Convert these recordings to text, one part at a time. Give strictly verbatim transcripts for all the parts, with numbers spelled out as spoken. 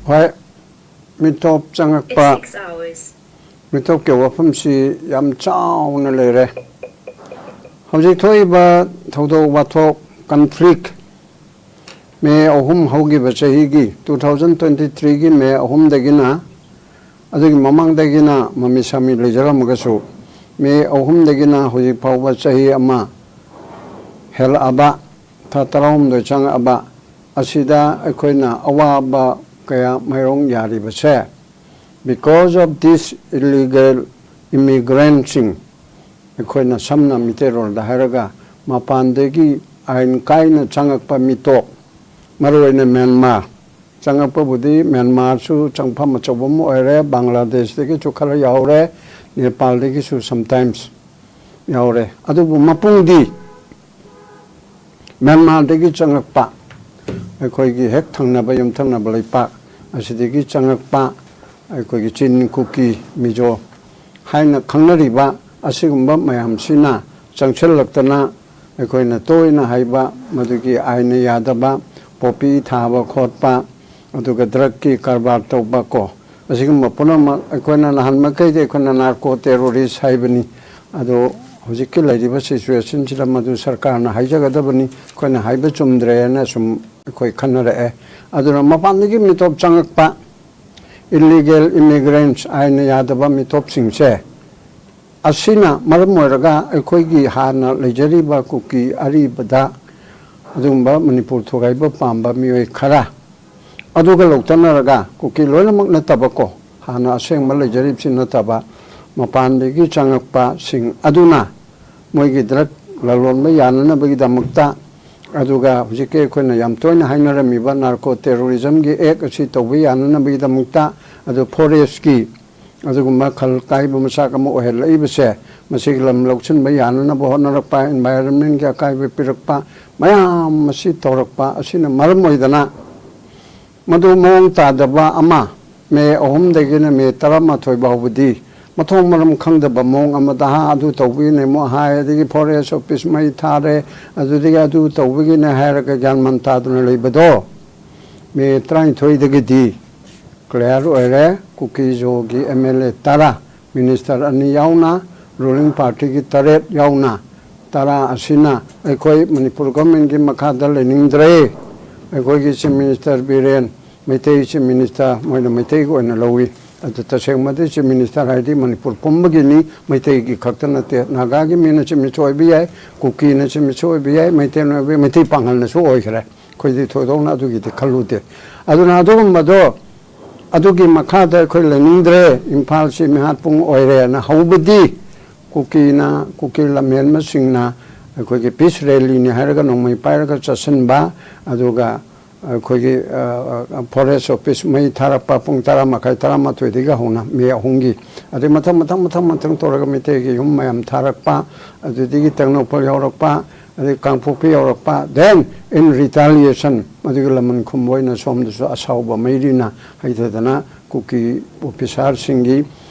ꯍꯣꯏ, ꯃꯤꯇꯣꯞ ꯆꯪꯉꯛꯄ꯫ Six hours. ꯃꯤꯇꯣꯞꯀꯤ ꯋꯥꯐꯝꯁꯤ ꯌꯥꯝ ꯆꯥꯎꯅ ꯂꯩꯔꯦ꯫ ꯍꯧꯖꯤꯛ ꯊꯣꯛꯏꯕ ꯊꯧꯗꯣꯛ ꯋꯥꯊꯣꯛ, ꯀꯟꯐ꯭ꯂꯤꯛ, ꯃꯦ ꯑꯍꯨꯝ ꯍꯧꯈꯤꯕ ꯆꯍꯤꯒꯤ, two thousand twenty threeꯒꯤ ꯃꯦ ꯑꯍꯨꯝꯗꯒꯤꯅ, ꯑꯗꯨꯒꯤ ꯃꯃꯥꯡꯗꯒꯤꯅ ꯃꯃꯤ ꯁꯥꯃꯤ ꯂꯩꯖꯔꯝꯃꯒꯁꯨ, ꯃꯦ ꯑꯍꯨꯝꯗꯒꯤꯅ ꯍꯧꯖꯤꯛ ꯐꯥꯎꯕ ꯆꯍꯤ ꯑꯃ ꯍꯦꯜꯂꯛꯑꯕ, ꯊꯥ ꯇꯔꯥꯍꯨꯝꯗꯣꯏ ꯆꯪꯉꯛꯑꯕ ꯑꯁꯤꯗ ꯑꯩꯈꯣꯏꯅ ꯑꯋꯥꯕ ꯀꯌꯥ ꯃꯥꯌꯣꯛꯅꯔꯤꯕꯁꯦ, because of this illegal immigrantꯁꯤꯡ, ꯑꯩꯈꯣꯏꯅ ꯁꯝꯅ ꯃꯤꯇꯩꯔꯣꯜꯗ ꯍꯥꯏꯔꯒ ꯃꯄꯥꯟꯗꯒꯤ ꯑꯥꯏꯟ ꯀꯥꯏꯅ ꯆꯪꯉꯛꯄ ꯃꯤꯇꯣꯞ, ꯃꯔꯨꯑꯣꯏꯅ ꯃ꯭ꯌꯥꯟꯃꯥꯔ, ꯆꯪꯉꯛꯄꯕꯨꯗꯤ ꯃ꯭ꯌꯥꯟꯃꯥꯔꯁꯨ ꯆꯪꯐꯝ ꯑꯆꯧꯕ ꯑꯃ ꯑꯣꯏꯔꯦ, ꯕꯪꯒ꯭ꯂꯥꯗꯦꯁꯇꯒꯤꯁꯨ ꯈꯔ ꯌꯥꯎꯔꯦ, ꯅꯦꯄꯥꯜꯗꯒꯤꯁꯨ sometimes ꯌꯥꯎꯔꯦ꯫ ꯑꯗꯨꯕꯨ ꯃꯄꯨꯡꯗꯤ ꯃ꯭ꯌꯥꯟꯃꯥꯔꯗꯒꯤ ꯆꯪꯉꯛꯄ, ꯑꯩꯈꯣꯏꯒꯤ ꯍꯦꯛ ꯊꯪꯅꯕ ꯌꯨꯝꯊꯪꯅꯕ ꯂꯩꯄꯥꯛ ꯑꯁꯤꯗꯒꯤ ꯆꯪꯉꯛꯄ, ꯑꯩꯈꯣꯏꯒꯤ ꯆꯤꯟ, ꯀꯨꯀꯤ, ꯃꯤꯖꯣ ꯍꯥꯏꯅ ꯈꯪꯅꯔꯤꯕ ꯑꯁꯤꯒꯨꯝꯕ ꯃꯌꯥꯝꯁꯤꯅ ꯆꯪꯁꯤꯜꯂꯛꯇꯅ, ꯑꯩꯈꯣꯏꯅ ꯇꯣꯏꯅ ꯍꯥꯏꯕ ꯃꯗꯨꯒꯤ ꯑꯥꯏꯟꯅ ꯌꯥꯗꯕ ꯄꯣꯄꯤ ꯊꯥꯕ ꯈꯣꯠꯄ, ꯑꯗꯨꯒ ꯗ꯭ꯔꯒꯀꯤ ꯀꯔꯕꯥꯔ ꯇꯧꯕ ꯀꯣ, ꯑꯁꯤꯒꯨꯝꯕ ꯄꯨꯝꯅꯃꯛ ꯑꯩꯈꯣꯏꯅ ꯅꯍꯥꯟ ꯃꯈꯩꯗꯤ ꯑꯩꯈꯣꯏꯅ ꯅꯥꯔꯀꯣ ꯇꯦꯔꯣꯔꯤꯁ ꯍꯥꯏꯕꯅꯤ꯫ ꯑꯗꯣ ꯍꯧꯖꯤꯛꯀꯤ ꯂꯩꯔꯤꯕ ꯁꯤꯆꯨꯋꯦꯁꯟꯁꯤꯗ ꯃꯗꯨ ꯁꯔꯀꯥꯔꯅ ꯍꯥꯏꯖꯒꯗꯕꯅꯤ, ꯑꯩꯈꯣꯏꯅ ꯍꯥꯏꯕ ꯆꯨꯝꯗ꯭ꯔꯦꯅ ꯁꯨꯝ ꯑꯩꯈꯣꯏ ꯈꯟꯅꯔꯛꯑꯦ꯫ ꯑꯗꯨꯅ ꯃꯄꯥꯟꯗꯒꯤ ꯃꯤꯇꯣꯞ ꯆꯪꯉꯛꯄ, illegal immigrants, ꯑꯥꯏꯟꯅ ꯌꯥꯗꯕ ꯃꯤꯇꯣꯞꯁꯤꯡꯁꯦ, ꯑꯁꯤꯅ ꯃꯔꯝ ꯑꯣꯏꯔꯒ ꯑꯩꯈꯣꯏꯒꯤ ꯍꯥꯟꯅ ꯂꯩꯖꯔꯤꯕ ꯀꯨꯀꯤ ꯑꯔꯤꯕꯗ ꯑꯗꯨꯒꯨꯝꯕ ꯃꯅꯤꯄꯨꯔ ꯊꯨꯒꯥꯏꯕ ꯄꯥꯝꯕ ꯃꯤꯑꯣꯏ ꯈꯔ ꯑꯗꯨꯒ ꯂꯧꯇꯅꯔꯒ, ꯀꯨꯀꯤ ꯂꯣꯏꯅꯃꯛ ꯅꯠꯇꯕꯀꯣ, ꯍꯥꯟꯅ ꯑꯁꯦꯡꯕ ꯂꯩꯖꯔꯤꯕꯁꯤ ꯅꯠꯇꯕ, ꯃꯄꯥꯟꯗꯒꯤ ꯆꯪꯉꯛꯄꯁꯤꯡ ꯑꯗꯨꯅ ꯃꯣꯏꯒꯤ ꯗ꯭ꯔꯒ ꯂꯂꯣꯟꯕ ꯌꯥꯅꯅꯕꯒꯤꯗꯃꯛꯇ, ꯑꯗꯨꯒ ꯍꯧꯖꯤꯛꯀꯤ ꯑꯩꯈꯣꯏꯅ ꯌꯥꯝ ꯇꯣꯏꯅ ꯍꯥꯏꯅꯔꯝꯃꯤꯕ ꯅꯥꯔꯀꯣ ꯇꯦꯔꯣꯔꯤꯖꯝꯒꯤ ꯑꯦꯛ ꯑꯁꯤ ꯇꯧꯕ ꯌꯥꯅꯅꯕꯒꯤꯗꯃꯛꯇ, ꯑꯗꯨ ꯐꯣꯔꯦꯁꯀꯤ ꯑꯗꯨꯒꯨꯝꯕ ꯈꯜ ꯀꯥꯏꯕ ꯃꯆꯥꯛ ꯑꯃ ꯑꯣꯏꯍꯜꯂꯛꯏꯕꯁꯦ, ꯃꯁꯤꯒꯤ ꯂꯝ ꯂꯧꯁꯤꯟꯕ ꯌꯥꯅꯅꯕ ꯍꯣꯠꯅꯔꯛꯄ, ꯏꯟꯚꯥꯏꯔꯟꯃꯦꯟꯒꯤ ꯑꯀꯥꯏꯕ ꯄꯤꯔꯛꯄ ꯃꯌꯥꯝ ꯑꯁꯤ ꯇꯧꯔꯛꯄ ꯑꯁꯤꯅ ꯃꯔꯝ ꯑꯣꯏꯗꯅ, ꯃꯗꯨ ꯃꯑꯣꯡ ꯇꯥꯗꯕ ꯑꯃ, ꯃꯦ ꯑꯍꯨꯝꯗꯒꯤꯅ ꯃꯦ ꯇꯔꯥꯃꯥꯊꯣꯏ ꯐꯥꯎꯕꯗꯤ ꯃꯊꯣꯡ ꯃꯔꯝ ꯈꯪꯗꯕ ꯃꯑꯣꯡ ꯑꯃꯗ, "ꯍꯥ, ꯑꯗꯨ ꯇꯧꯕꯒꯤꯅꯦ" ꯑꯃꯨꯛ ꯍꯥꯏ, ꯑꯗꯒꯤ ꯐꯣꯔꯦꯁ ꯑꯣꯐꯤꯁ ꯃꯩ ꯊꯥꯔꯦ, ꯑꯗꯨꯗꯒꯤ ꯑꯗꯨ ꯇꯧꯕꯒꯤꯅꯦ ꯍꯥꯏꯔꯒ ꯒ꯭ꯌꯥꯟ ꯃꯥꯟ ꯇꯥꯗꯅ ꯂꯩꯕꯗꯣ, ꯃꯦ ꯇꯔꯥꯅꯤꯊꯣꯏꯗꯒꯤꯗꯤ ꯀ꯭ꯂꯤꯌꯥꯔ ꯑꯣꯏꯔꯦ꯫ ꯀꯨꯀꯤ ꯖꯣꯒꯤ ꯑꯦꯝ ꯑꯦꯜ ꯑꯦ ꯇꯔꯥ, ꯃꯤꯅꯤꯁꯇꯔ ꯑꯅꯤ ꯌꯥꯎꯅ, ꯔꯨꯂꯤꯡ ꯄꯥꯔꯇꯤꯒꯤ ꯇꯔꯦꯠ ꯌꯥꯎꯅ, ꯇꯔꯥ ꯑꯁꯤꯅ ꯑꯩꯈꯣꯏ ꯃꯅꯤꯄꯨꯔ ꯒꯚꯔꯟꯃꯦꯟꯒꯤ ꯃꯈꯥꯗ ꯂꯩꯅꯤꯡꯗ꯭ꯔꯦ꯫ ꯑꯩꯈꯣꯏꯒꯤ chief minister Biren, Meitei chief minister, ꯃꯣꯏꯅ ꯃꯩꯇꯩꯒꯤ ꯑꯣꯏꯅ ꯂꯧꯏ꯫ ꯑꯗꯨ ꯇꯁꯦꯡꯕꯗꯤ ꯆꯤꯐ ꯃꯤꯅꯤꯁꯇꯔ ꯍꯥꯏꯗꯤ ꯃꯅꯤꯄꯨꯔ ꯄꯨꯝꯕꯒꯤꯅꯤ, ꯃꯩꯇꯩꯒꯤ ꯈꯛꯇ ꯅꯠꯇꯦ꯫ ꯅꯥꯒꯥꯒꯤ ꯃꯤꯅ ꯆꯤꯐ ꯃꯤꯅꯤꯁꯇꯔ ꯑꯣꯏꯕ ꯌꯥꯏ, ꯀꯨꯀꯤꯅ ꯆꯤꯐ ꯃꯤꯅꯤꯁꯇꯔ ꯑꯣꯏꯕ ꯌꯥꯏ, ꯃꯩꯇꯩꯅ ꯑꯣꯏꯕ ꯌꯥꯏ, ꯃꯩꯇꯩ ꯄꯥꯉꯜꯅꯁꯨ ꯑꯣꯏꯈ꯭ꯔꯦ꯫ ꯑꯩꯈꯣꯏꯗꯤ ꯊꯣꯏꯗꯣꯛꯅ ꯑꯗꯨꯒꯤꯗꯤ ꯈꯜꯂꯨꯗꯦ꯫ ꯑꯗꯨꯅ ꯑꯗꯨꯒꯨꯝꯕꯗꯣ, ꯑꯗꯨꯒꯤ ꯃꯈꯥꯗ ꯑꯩꯈꯣꯏ ꯂꯩꯅꯤꯡꯗ꯭ꯔꯦ, ꯏꯝꯐꯥꯜꯁꯤ ꯃꯤꯍꯥꯠ ꯄꯨꯡ ꯑꯣꯏꯔꯦꯅ ꯍꯧꯕꯗꯤ, ꯀꯨꯀꯤꯅ, ꯀꯨꯀꯤ ꯂꯝꯍꯦꯟꯕꯁꯤꯡꯅ ꯑꯩꯈꯣꯏꯒꯤ ꯄꯤꯁ ꯔꯦꯂꯤꯅꯤ ꯍꯥꯏꯔꯒ ꯅꯣꯡꯃꯩ ꯄꯥꯏꯔꯒ ꯆꯠꯁꯤꯟꯕ, ꯑꯗꯨꯒ ꯑꯩꯈꯣꯏꯒꯤ, ꯑ, ꯑ, ꯐꯣꯔꯦꯁ ꯑꯣꯐꯤꯁ ꯃꯩ ꯊꯥꯔꯛꯄ ꯄꯨꯡ ꯇꯔꯥ ꯃꯈꯥꯏ, ꯇꯔꯥꯃꯥꯊꯣꯏꯗꯒꯤ ꯍꯧꯅ ꯃꯦ ꯑꯍꯨꯝꯒꯤ, ꯑꯗꯩ ꯃꯊꯪ, ꯃꯊꯪ, ꯃꯊꯪ, ꯃꯊꯪ ꯇꯧꯔꯒ ꯃꯩꯇꯩꯒꯤ ꯌꯨꯝ ꯃꯌꯥꯝ ꯊꯥꯔꯛꯄ, ꯑꯗꯨꯗꯒꯤ ꯇꯦꯡꯅꯧꯄꯜ ꯌꯧꯔꯛꯄ, ꯑꯗꯩ ꯀꯥꯡꯄꯣꯛꯄꯤ ꯌꯧꯔꯛꯄ, then in retaliation, ꯃꯗꯨꯒꯤ ꯂꯃꯟ ꯈꯨꯝꯕ ꯑꯣꯏꯅ ꯁꯣꯝꯗꯁꯨ ꯑꯁꯥꯎꯕ ꯃꯩꯔꯤꯅ ꯍꯩꯊꯗꯅ ꯀꯨꯀꯤ ꯑꯣꯐꯤꯁꯥꯔꯁꯤꯡꯒꯤ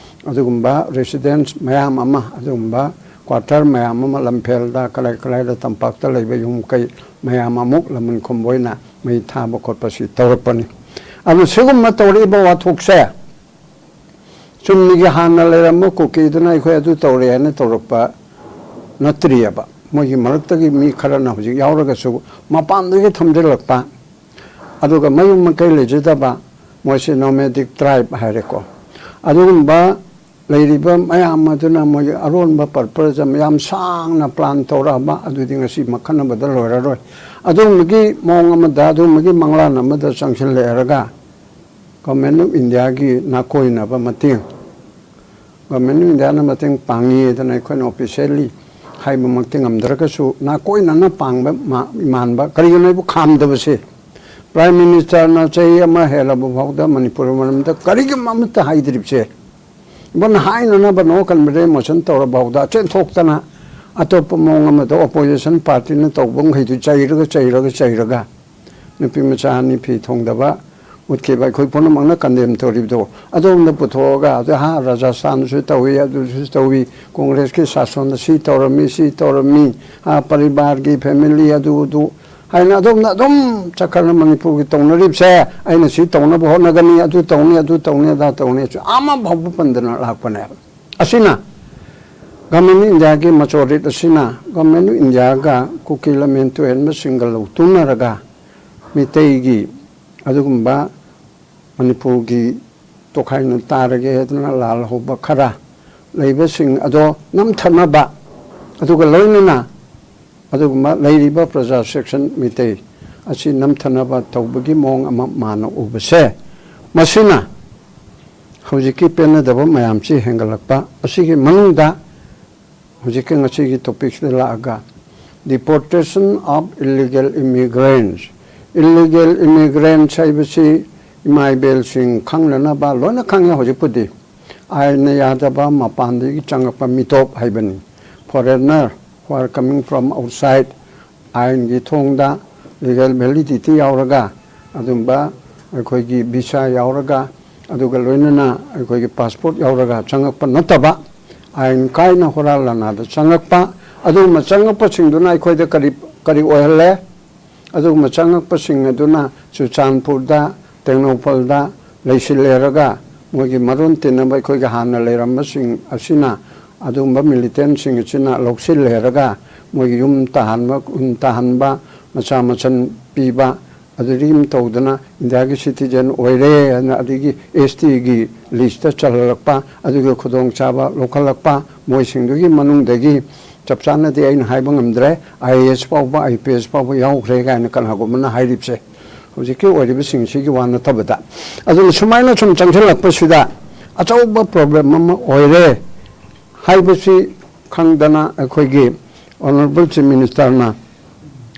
ꯑꯗꯨꯒꯨꯝꯕ ꯔꯦꯁꯤꯗꯦꯟꯁ ꯃꯌꯥꯝ ꯑꯃ, ꯑꯗꯨꯒꯨꯝꯕ ꯀ꯭ꯋꯥꯇꯔ ꯃꯌꯥꯝ ꯑꯃ ꯂꯝꯐꯦꯜꯗ, ꯀꯗꯥꯏ ꯀꯗꯥꯏꯗ ꯇꯝꯄꯥꯛꯇ ꯂꯩꯕ ꯌꯨꯝ ꯀꯩ ꯃꯌꯥꯝ ꯑꯃꯨꯛ ꯂꯃꯟ ꯈꯨꯝꯕ ꯑꯣꯏꯅ ꯃꯩ ꯊꯥꯕ ꯈꯣꯠꯄꯁꯤ ꯇꯧꯔꯛꯄꯅꯤ꯫ ꯑꯗꯨ ꯁꯤꯒꯨꯝꯕ ꯇꯧꯔꯛꯏꯕ ꯋꯥꯊꯣꯛꯁꯦ ꯆꯨꯝꯅꯒꯤ ꯍꯥꯟꯅ ꯂꯩꯔꯝꯕ ꯀꯨꯀꯤꯗꯨꯅ ꯑꯩꯈꯣꯏ ꯑꯗꯨ ꯇꯧꯔꯦ ꯍꯥꯏꯅ ꯇꯧꯔꯛꯄ ꯅꯠꯇ꯭ꯔꯤꯑꯕ꯫ ꯃꯣꯏꯒꯤ ꯃꯔꯛꯇꯒꯤ ꯃꯤ ꯈꯔꯅ ꯍꯧꯖꯤꯛ ꯌꯥꯎꯔꯒꯁꯨ ꯃꯄꯥꯟꯗꯒꯤ ꯊꯝꯖꯤꯜꯂꯛꯄ, ꯑꯗꯨꯒ ꯃꯌꯨꯝ ꯃꯀꯩ ꯂꯩꯖꯗꯕ, ꯃꯣꯏꯁꯦ ꯅꯣꯃꯦꯗꯤꯛ ꯇ꯭ꯔꯥꯏꯕ ꯍꯥꯏꯔꯦꯀꯣ꯫ ꯑꯗꯨꯒꯨꯝꯕ ꯂꯩꯔꯤꯕ ꯃꯌꯥꯝ ꯑꯗꯨꯅ ꯃꯣꯏꯒꯤ ꯑꯔꯣꯟꯕ ꯄꯔꯄꯁ ꯑꯃ ꯌꯥꯝ ꯁꯥꯡꯅ ꯄ꯭ꯂꯥꯟ ꯇꯧꯔꯛꯑꯕ, ꯑꯗꯨꯗꯤ ꯉꯁꯤ ꯃꯈꯟꯅꯕꯗ ꯂꯣꯏꯔꯔꯣꯏ꯫ ꯑꯗꯨꯒꯨꯝꯕꯒꯤ ꯃꯑꯣꯡ ꯑꯃꯗ, ꯑꯗꯨꯒꯨꯝꯕꯒꯤ ꯃꯪꯂꯥꯟ ꯑꯃꯗ ꯆꯪꯁꯤꯜꯂꯛꯑꯔꯒ ꯒꯣꯔꯃꯦꯟ ꯑꯣꯐ ꯏꯟꯗꯤꯌꯥꯒꯤ ꯅꯥꯀꯣꯏꯅꯕ ꯃꯇꯦꯡ, ꯒꯣꯔꯃꯦꯟ ꯑꯣꯐ ꯏꯟꯗꯤꯌꯥꯅ ꯃꯇꯦꯡ ꯄꯥꯡꯉꯤ ꯍꯥꯏꯗꯅ ꯑꯩꯈꯣꯏꯅ ꯑꯣꯐꯤꯁꯦꯜꯂꯤ ꯍꯥꯏꯕꯃꯛꯇꯤ ꯉꯝꯗ꯭ꯔꯒꯁꯨ, ꯅꯥꯀꯣꯏꯅꯅ ꯄꯥꯡꯕ ꯃꯥ-, ꯃꯥꯟꯕ꯫ ꯀꯔꯤꯒꯤꯅꯣ ꯍꯥꯏꯕꯨ ꯈꯥꯝꯗꯕꯁꯦ? ꯄ꯭ꯔꯥꯏꯝ ꯃꯤꯅꯤꯁꯇꯔꯅ ꯆꯍꯤ ꯑꯃ ꯍꯦꯜꯂꯕ ꯐꯥꯎꯗ ꯃꯅꯤꯄꯨꯔ ꯃꯔꯝꯗ ꯀꯔꯤꯒꯨꯝꯕ ꯑꯃꯠꯇ ꯍꯥꯏꯗ꯭ꯔꯤꯕꯁꯦ, ꯏꯕꯟ ꯍꯥꯏꯅꯅꯕ ꯅꯣ ꯀꯟꯐꯤꯗꯦꯟꯁ ꯃꯣꯁꯟ ꯇꯧꯔ ꯐꯥꯎꯗ ꯆꯦꯟꯊꯣꯛꯇꯅ ꯑꯇꯣꯞꯄ ꯃꯑꯣꯡ ꯑꯃꯗ ꯑꯣꯄꯣꯖꯤꯁꯟ ꯄꯥꯔꯇꯤꯅ ꯇꯧꯕ ꯃꯈꯩꯗꯨ ꯆꯩꯔꯒ, ꯆꯩꯔꯒ, ꯆꯩꯔꯒ, ꯅꯨꯄꯤ ꯃꯆꯥ ꯑꯅꯤ ꯐꯤ ꯊꯣꯡꯗꯕ ꯎꯠꯈꯤꯕ ꯑꯩꯈꯣꯏ ꯄꯨꯝꯅꯃꯛꯅ ꯀꯟꯗꯦꯝ ꯇꯧꯔꯤꯕꯗꯣ, ꯑꯗꯣꯝꯗ ꯄꯨꯊꯣꯛꯑꯒ, ꯑꯗꯨ, ꯍꯥ, ꯔꯥꯖꯁꯊꯥꯟꯗꯁꯨ ꯇꯧꯏ, ꯑꯗꯨꯁꯨ ꯇꯧꯏ, ꯀꯣꯡꯒ꯭ꯔꯦꯁꯀꯤ ꯁꯥꯁꯣꯟꯗ ꯁꯤ ꯇꯧꯔꯝꯃꯤ, ꯁꯤ ꯇꯧꯔꯝꯃꯤ, ꯍꯥ, ꯄꯔꯤꯕꯥꯔꯒꯤ ꯐꯦꯃꯤꯂꯤ ꯑꯗꯨ, ꯑꯗꯨ, ꯍꯥꯏꯅ ꯑꯗꯣꯝꯅ ꯑꯗꯨꯝ ꯆꯠꯈ꯭ꯔꯅ ꯃꯅꯤꯄꯨꯔꯒꯤ ꯇꯧꯅꯔꯤꯕꯁꯦ, ꯑꯩꯅ ꯁꯤ ꯇꯧꯅꯕ ꯍꯣꯠꯅꯒꯅꯤ, ꯑꯗꯨ ꯇꯧꯅꯤ, ꯑꯗꯨ ꯇꯧꯅꯤ, ꯑꯗꯥ ꯇꯧꯅꯤ, ꯑꯁꯤ ꯑꯃ ꯐꯥꯎꯕ ꯄꯟꯗꯅ ꯂꯥꯛꯄꯅꯦꯕ꯫ ꯑꯁꯤꯅ Government of Indiaꯒꯤ ꯃꯆꯣꯔꯤꯠ ꯑꯁꯤꯅ Government of Indiaꯒ ꯀꯨꯀꯤ ꯂꯝꯃꯦꯟ ꯇꯨꯍꯦꯟꯕꯁꯤꯡꯒ ꯂꯧꯇꯨꯅꯔꯒ ꯃꯤꯇꯩꯒꯤ ꯑꯗꯨꯒꯨꯝꯕ ꯃꯅꯤꯄꯨꯔꯒꯤ ꯇꯣꯈꯥꯏꯅ ꯇꯥꯔꯒꯦ ꯍꯥꯏꯗꯅ ꯂꯥꯜꯍꯧꯕ ꯈꯔ ꯂꯩꯕꯁꯤꯡ ꯑꯗꯣ ꯅꯝꯊꯅꯕ, ꯑꯗꯨꯒ ꯂꯣꯏꯅꯅ ꯑꯗꯨꯒꯨꯝꯕ ꯂꯩꯔꯤꯕ ꯄ꯭ꯔꯖꯥ ꯁꯦꯛꯁꯟ ꯃꯤꯇꯩ ꯑꯁꯤ ꯅꯝꯊꯅꯕ ꯇꯧꯕꯒꯤ ꯃꯑꯣꯡ ꯑꯃ ꯃꯥꯅ ꯎꯕꯁꯦ, ꯃꯁꯤꯅ ꯍꯧꯖꯤꯛꯀꯤ ꯄꯦꯟꯅꯗꯕ ꯃꯌꯥꯝꯁꯤ ꯍꯦꯟꯒꯠꯂꯛꯄ꯫ ꯑꯁꯤꯒꯤ ꯃꯅꯨꯡꯗ ꯍꯧꯖꯤꯛꯀꯤ ꯉꯁꯤꯒꯤ ꯇꯣꯄꯤꯛꯁꯤꯗ ꯂꯥꯛꯑꯒ, Deportation of Illegal Immigrants꯫ Illegal immigrants ꯍꯥꯏꯕꯁꯤ ꯏꯃꯥ ꯏꯕꯦꯜꯁꯤꯡ ꯈꯪꯅꯅꯕ ꯂꯣꯏꯅ ꯈꯪꯉꯦ ꯍꯧꯖꯤꯛꯄꯨꯗꯤ꯫ ꯑꯥꯏꯟꯅ ꯌꯥꯗꯕ ꯃꯄꯥꯟꯗꯒꯤ ꯆꯪꯉꯛꯄ ꯃꯤꯇꯣꯞ ꯍꯥꯏꯕꯅꯤ꯫ Foreigner who are coming from outside, ꯑꯥꯏꯟꯒꯤ ꯊꯣꯡꯗ legal validity ꯌꯥꯎꯔꯒ, ꯑꯗꯨꯝꯕ ꯑꯩꯈꯣꯏꯒꯤ visa ꯌꯥꯎꯔꯒ, ꯑꯗꯨꯒ ꯂꯣꯏꯅꯅ ꯑꯩꯈꯣꯏꯒꯤ passport ꯌꯥꯎꯔꯒ ꯆꯪꯉꯛꯄ ꯅꯠꯇꯕ, ꯑꯥꯏꯟ ꯀꯥꯏꯅ ꯍꯨꯔꯥꯟ ꯂꯥꯟꯅꯥꯗ ꯆꯪꯉꯛꯄ, ꯑꯗꯨꯒꯨꯝꯕ ꯆꯪꯉꯛꯄꯁꯤꯡꯗꯨꯅ ꯑꯩꯈꯣꯏꯗ ꯀꯔꯤ, ꯀꯔꯤ ꯑꯣꯏꯍꯜꯂꯦ? ꯑꯗꯨꯒꯨꯝꯕ ꯆꯪꯉꯛꯄꯁꯤꯡ ꯑꯗꯨꯅ ꯆꯨꯔꯆꯥꯟꯄꯨꯔꯗ, ꯇꯦꯡꯅꯧꯄꯜꯗ ꯂꯩꯁꯤꯜꯂꯦꯔꯒ, ꯃꯣꯏꯒꯤ ꯃꯔꯣꯟ ꯇꯤꯟꯅꯕ ꯑꯩꯈꯣꯏꯒꯤ ꯍꯥꯟꯅ ꯂꯩꯔꯝꯕꯁꯤꯡ ꯑꯁꯤꯅ, ꯑꯗꯨꯒꯨꯝꯕ militantꯁꯤꯡ ꯑꯁꯤꯅ ꯂꯧꯁꯤꯜꯂꯦꯔꯒ, ꯃꯣꯏꯒꯤ ꯌꯨꯝ ꯇꯥꯍꯟꯕ, ꯎꯟ ꯇꯥꯍꯟꯕ, ꯃꯆꯥ ꯃꯆꯟ ꯄꯤꯕ, ꯑꯗꯨꯗꯒꯤ ꯑꯃ ꯇꯧꯗꯅ ꯏꯟꯗꯤꯌꯥꯒꯤ citizen ꯑꯣꯏꯔꯦ ꯍꯥꯏꯅ, ꯑꯗꯒꯤ S Tꯒꯤ listꯇ ꯆꯜꯍꯜꯂꯛꯄ, ꯑꯗꯨꯒꯤ ꯈꯨꯗꯣꯡꯆꯥꯕ ꯂꯧꯈꯠꯂꯛꯄ, ꯃꯣꯏꯁꯤꯡꯗꯨꯒꯤ ꯃꯅꯨꯡꯗꯒꯤ ꯆꯞ ꯆꯥꯅꯗꯤ ꯑꯩꯅ ꯍꯥꯏꯕ ꯉꯝꯗ꯭ꯔꯦ, I A S ꯐꯥꯎꯕ, I P S ꯐꯥꯎꯕ ꯌꯥꯎꯈ꯭ꯔꯦ ꯀꯥꯏꯅ ꯀꯅꯥꯒꯨꯝꯕꯅ ꯍꯥꯏꯔꯤꯕꯁꯦ, ꯍꯧꯖꯤꯛꯀꯤ ꯑꯣꯏꯔꯤꯕꯁꯤꯡꯁꯤꯒꯤ ꯋꯥ ꯅꯠꯇꯕꯗ꯫ ꯑꯗꯨꯅ ꯁꯨꯃꯥꯏꯅ ꯁꯨꯝ ꯆꯪꯁꯤꯜꯂꯛꯄꯁꯤꯗ ꯑꯆꯧꯕ problem ꯑꯃ ꯑꯣꯏꯔꯦ ꯍꯥꯏꯕꯁꯤ ꯈꯪꯗꯅ ꯑꯩꯈꯣꯏꯒꯤ Honourable Chief Ministerꯅ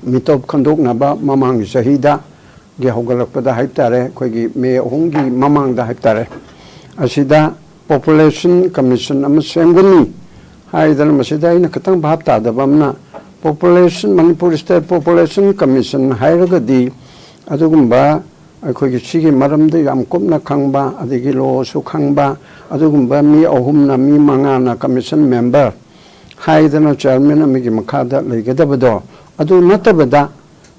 ꯃꯤꯇꯣꯞ ꯈꯟꯗꯣꯛꯅꯕ ꯃꯃꯥꯡꯒꯤ ꯆꯍꯤꯗꯒꯤ ꯍꯧꯒꯠꯂꯛꯄꯗ ꯍꯥꯏꯕ ꯇꯥꯔꯦ, ꯑꯩꯈꯣꯏꯒꯤ May ꯑꯍꯨꯝꯒꯤ ꯃꯃꯥꯡꯗ ꯍꯥꯏꯕ ꯇꯥꯔꯦ, ꯑꯁꯤꯗ Population Commission ꯑꯃ ꯁꯦꯝꯒꯅꯤ ꯍꯥꯏꯗꯅ, ꯃꯁꯤꯗ ꯑꯩꯅ ꯈꯤꯇꯪ ꯚꯥꯞ ꯇꯥꯗꯕ ꯑꯃꯅ, Population, Manipur State Population Commission ꯍꯥꯏꯔꯒꯗꯤ ꯑꯗꯨꯒꯨꯝꯕ ꯑꯩꯈꯣꯏꯒꯤ ꯁꯤꯒꯤ ꯃꯔꯝꯗ ꯌꯥꯝ ꯀꯨꯞꯅ ꯈꯪꯕ, ꯑꯗꯒꯤ lawꯁꯨ ꯈꯪꯕ, ꯑꯗꯨꯒꯨꯝꯕ ꯃꯤ ꯑꯍꯨꯝꯅ, ꯃꯤ ꯃꯉꯥꯅ commission member ꯍꯥꯏꯗꯅ chairman ꯑꯃꯒꯤ ꯃꯈꯥꯗ ꯂꯩꯒꯗꯕꯗꯣ, ꯑꯗꯨ ꯅꯠꯇꯕꯗ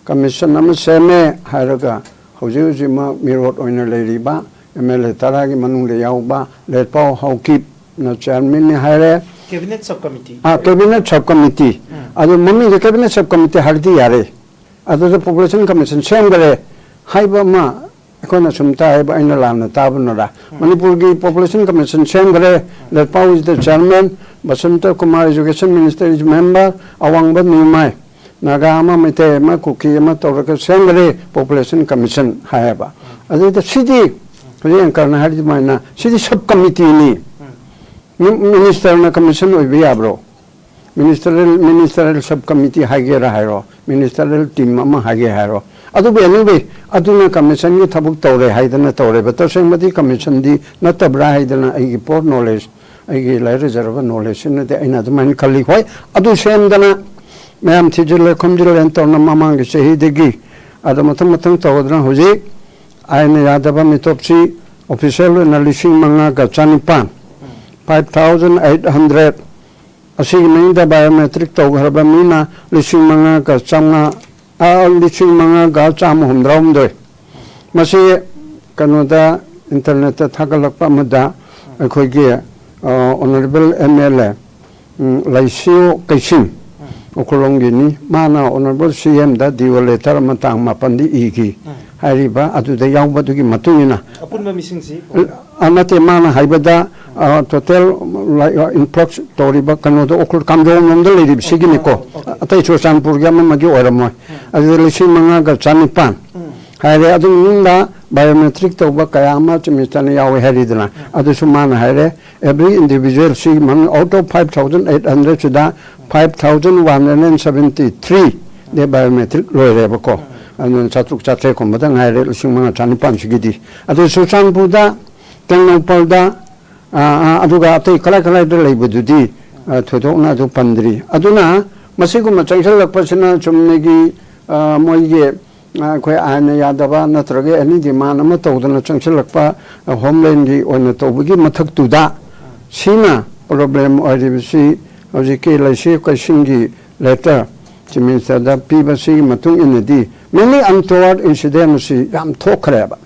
ꯀꯃꯤꯁꯟ ꯑꯃ ꯁꯦꯝꯃꯦ ꯍꯥꯏꯔꯒ ꯍꯧꯖꯤꯛ ꯍꯧꯖꯤꯛꯃꯛ ꯃꯤꯔꯣꯠ ꯑꯣꯏꯅ ꯂꯩꯔꯤꯕ ꯑꯦꯝ ꯑꯦꯜ ꯑꯦ ꯇꯔꯥꯒꯤ ꯃꯅꯨꯡꯗ ꯌꯥꯎꯕ ꯂꯦꯠꯄꯥꯎ ꯍꯥꯎꯀꯤꯞꯅ ꯆꯤꯌꯥꯔꯃꯦꯟꯅꯤ ꯍꯥꯏꯔꯦ꯫ Cabinet sub committee. ꯑꯥ, ꯀꯦꯕꯤꯅꯦꯠ ꯁꯕ ꯀꯃꯤꯇꯤ꯫ ꯑꯗꯨ ꯃꯃꯤꯡꯗ ꯀꯦꯕꯤꯅꯦꯠ ꯁꯕ ꯀꯃꯤꯇꯤ ꯍꯥꯏꯔꯗꯤ ꯌꯥꯔꯦ꯫ ꯑꯗꯨꯗ ꯄꯣꯄꯨꯂꯦꯁꯟ ꯀꯃꯤꯁꯟ ꯁꯦꯝꯈꯔꯦ ꯍꯥꯏꯕ ꯑꯃ ꯑꯩꯈꯣꯏꯅ ꯁꯨꯝ ꯇꯥꯏꯌꯦꯕ, ꯑꯩꯅ ꯂꯥꯟꯅ ꯇꯥꯕꯅꯔ꯫ ꯃꯅꯤꯄꯨꯔꯒꯤ ꯄꯣꯄꯨꯂꯦꯁꯟ ꯀꯃꯤꯁꯟ ꯁꯦꯝꯈꯔꯦ, Letpao is the chairman, Basanta Kumar education minister is member, ꯑꯋꯥꯡꯕ ꯅꯤꯃꯥꯏ, ꯅꯥꯒꯥ ꯑꯃ, ꯃꯩꯇꯩ ꯑꯃ, ꯀꯨꯀꯤ ꯑꯃ ꯇꯧꯔꯒ ꯁꯦꯝꯈꯔꯦ ꯄꯣꯄꯨꯂꯦꯁꯟ ꯀꯃꯤꯁꯟ ꯍꯥꯏꯌꯦꯕ꯫ ꯑꯗꯨꯗ ꯁꯤꯗꯤ ꯍꯧꯖꯤꯛ ꯑꯪꯀꯔꯅ ꯍꯥꯏꯔꯤ ꯑꯗꯨꯃꯥꯏꯅ ꯁꯤꯗꯤ ꯁꯕ ꯀꯃꯤꯇꯤꯅꯤ꯫ ꯃꯤ-, ꯃꯤꯅꯤꯁꯇꯔꯅ ꯀꯃꯤꯁꯟ ꯑꯣꯏꯕ ꯌꯥꯕ꯭ꯔꯣ? ꯃꯤꯅꯤꯁꯇꯔꯦꯜ, ꯃꯤꯅꯤꯁꯇꯔꯦꯜ ꯁꯕ ꯀꯃꯤꯇꯤ ꯍꯥꯏꯒꯦꯔꯥ ꯍꯥꯏꯔꯣ, ꯃꯤꯅꯤꯁꯇꯔꯦꯜ ꯇꯤꯝ ꯑꯃ ꯍꯥꯏꯒꯦ ꯍꯥꯏꯔꯣ, ꯑꯗꯨꯕꯨ anyway, ꯑꯗꯨꯅ ꯀꯃꯤꯁꯟꯒꯤ ꯊꯕꯛ ꯇꯧꯔꯦ ꯍꯥꯏꯗꯅ ꯇꯧꯔꯦꯕ꯫ ꯇꯁꯦꯡꯕꯗꯤ ꯀꯃꯤꯁꯟꯗꯤ ꯅꯠꯇꯕ꯭ꯔꯥ ꯍꯥꯏꯗꯅ ꯑꯩꯒꯤ ꯄꯣꯔ ꯅꯣꯂꯦꯖ, ꯑꯩꯒꯤ ꯂꯥꯏꯔꯤꯛ ꯂꯩꯖꯔꯕ ꯅꯣꯂꯦꯖꯁꯤꯅꯗꯤ ꯑꯩꯅ ꯑꯗꯨꯃꯥꯏꯅ ꯈꯜꯂꯤ꯫ ꯍꯣꯏ, ꯑꯗꯨ ꯁꯦꯝꯗꯅ ꯃꯌꯥꯝ ꯊꯤꯖꯤꯜꯂꯦ ꯈꯣꯝꯖꯤꯜꯂꯦꯅ ꯇꯧꯅ ꯃꯃꯥꯡꯒꯤ ꯆꯍꯤꯗꯒꯤ ꯑꯗ ꯃꯊꯪ ꯃꯊꯪ ꯇꯧꯒꯗ꯭ꯔꯥ? ꯍꯧꯖꯤꯛ ꯑꯥꯏꯟꯅ ꯌꯥꯗꯕ ꯃꯤꯇꯣꯞꯁꯤ ꯑꯣꯐꯤꯁꯦꯜ ꯑꯣꯏꯅ ꯂꯤꯁꯤꯡ ꯃꯉꯥꯒ ꯆꯅꯤꯄꯥꯟ, five thousand eight hundred, ꯑꯁꯤꯒꯤ ꯃꯅꯨꯡꯗ ꯕꯥꯏꯑꯣꯃꯦꯇ꯭ꯔꯤꯛ ꯇꯧꯈ꯭ꯔꯕ ꯃꯤꯅ ꯂꯤꯁꯤꯡ ꯃꯉꯥꯒ ꯆꯥꯝꯃꯉꯥ, ꯑ, ꯂꯤꯁꯤꯡ ꯃꯉꯥꯒ ꯆꯥꯝꯃ ꯍꯨꯝꯗ꯭ꯔꯥꯍꯨꯝꯗꯣꯏ꯫ ꯃꯁꯤ ꯀꯩꯅꯣꯗ ꯏꯟꯇꯔꯅꯦꯠꯇ ꯊꯥꯒꯠꯂꯛꯄ ꯑꯃꯗ ꯑꯩꯈꯣꯏꯒꯤ, ꯑ, ꯑꯣꯅꯔꯦꯕꯜ ꯑꯦꯝ ꯑꯦꯜ ꯑꯦ, ꯎꯝ, ꯂꯩꯁꯤꯌꯣ ꯀꯩꯁꯤꯡ, ꯎꯈ꯭ꯔꯨꯜꯂꯣꯝꯒꯤꯅꯤ, ꯃꯥꯅ ꯑꯣꯅꯔꯦꯕꯜ ꯁꯤ ꯑꯦꯝꯗ ꯗꯤꯑꯣ ꯂꯦꯇꯔ ꯑꯃ ꯇꯥꯡ ꯃꯥꯄꯟꯗ ꯏꯈꯤ ꯍꯥꯏꯔꯤꯕ ꯑꯗꯨꯗ ꯌꯥꯎꯕꯗꯨꯒꯤ ꯃꯇꯨꯡ ꯏꯟꯅ꯫ ꯑꯄꯨꯟꯕ ꯃꯤꯁꯤꯡꯁꯤ? ꯑ, ꯅꯠꯇꯦ, ꯃꯥꯅ ꯍꯥꯏꯕꯗ, ꯑ, ꯇꯣꯇꯦꯜ ꯏꯟꯐ꯭ꯂꯛꯁ ꯇꯧꯔꯤꯕ ꯀꯩꯅꯣꯗꯣ ꯎꯈ꯭ꯔꯨꯜ ꯀꯥꯝꯖꯣꯡ ꯂꯣꯝꯗ ꯂꯩꯔꯤꯕ ꯁꯤꯒꯤꯅꯤꯀꯣ꯫ ꯑꯣꯀꯦ꯫ ꯑꯇꯩ ꯆꯨꯔꯆꯥꯟꯄꯨꯔꯒꯤ ꯑꯃ ꯑꯃꯒꯤ ꯑꯣꯏꯔꯝꯃꯣꯏ꯫ ꯑꯗꯨꯗ ꯂꯤꯁꯤꯡ ꯃꯉꯥꯒ ꯆꯅꯤꯄꯥꯟ ꯍꯥꯏꯔꯦ꯫ ꯑꯗꯨ ꯃꯅꯨꯡꯗ ꯕꯥꯏꯑꯣꯃꯦꯇ꯭ꯔꯤꯛ ꯇꯧꯕ ꯀꯌꯥ ꯑꯃ ꯆꯤꯞ ꯃꯤꯅꯤꯁꯇꯔꯅ ꯌꯥꯎꯋꯦ ꯍꯥꯏꯔꯤꯗꯅ, ꯑꯗꯨꯁꯨ ꯃꯥꯅ ꯍꯥꯏꯔꯦ, every individual ꯁꯤꯒꯤ ꯃꯅꯨꯡ out of five thousand eight hundred ꯁꯤꯗ five thousand one hundred seventy three ꯗꯤ ꯕꯥꯏꯑꯣꯃꯦꯇ꯭ꯔꯤꯛ ꯂꯣꯏꯔꯦꯕꯀꯣ꯫ ꯑꯗꯨꯅ ꯆꯥꯇ꯭ꯔꯨꯛ ꯆꯥꯇ꯭ꯔꯦꯠꯀꯨꯝꯕꯗ ꯉꯥꯏꯔꯦ ꯂꯤꯁꯤꯡ ꯃꯉꯥ ꯆꯅꯤꯄꯥꯟꯁꯤꯒꯤꯗꯤ꯫ ꯑꯗꯨ ꯆꯨꯔꯆꯥꯟꯄꯨꯔꯗ, ꯇꯦꯡꯅꯧꯄꯜꯗ, ꯑ, ꯑ, ꯑꯗꯨꯒ ꯑꯇꯩ ꯀꯔꯥꯏ ꯀꯔꯥꯏꯗ ꯂꯩꯕꯗꯨꯗꯤ, ꯑ, ꯊꯣꯏꯗꯣꯛꯅ ꯑꯗꯨ ꯄꯟꯗ꯭ꯔꯤ꯫ ꯑꯗꯨꯅ ꯃꯁꯤꯒꯨꯝꯕ ꯆꯪꯁꯤꯜꯂꯛꯄꯁꯤꯅ ꯆꯨꯝꯅꯒꯤ, ꯑ, ꯃꯣꯏꯒꯤ, ꯑ, ꯑꯩꯈꯣꯏ ꯑꯥꯏꯟꯅ ꯌꯥꯗꯕ ꯅꯠꯇ꯭ꯔꯒ ꯑꯦꯅꯤ ꯗꯤꯃꯥꯟ ꯑꯃ ꯇꯧꯗꯅ ꯆꯪꯁꯤꯜꯂꯛꯄ, ꯑ, ꯍꯣꯝꯂꯦꯟꯒꯤ ꯑꯣꯏꯅ ꯇꯧꯕꯒꯤ ꯃꯊꯛꯇꯨꯗ ꯁꯤꯅ ꯄ꯭ꯔꯣꯕ꯭ꯂꯦꯝ ꯑꯣꯏꯔꯤꯕꯁꯤ ꯍꯧꯖꯤꯛꯀꯤ ꯂꯩꯁꯤ ꯀꯩꯁꯤꯡꯒꯤ ꯂꯦꯇꯔ ꯆꯤꯐ ꯃꯤꯅꯤꯁꯇꯔꯗ ꯄꯤꯕꯁꯤꯒꯤ ꯃꯇꯨꯡ ꯏꯟꯅꯗꯤ ꯃꯦꯅꯤ ꯑꯟꯇꯣꯋꯥꯔꯗ ꯏꯟꯁꯤꯗꯦꯟꯁꯤ ꯌꯥꯝ ꯊꯣꯛꯈ꯭ꯔꯦꯕ꯫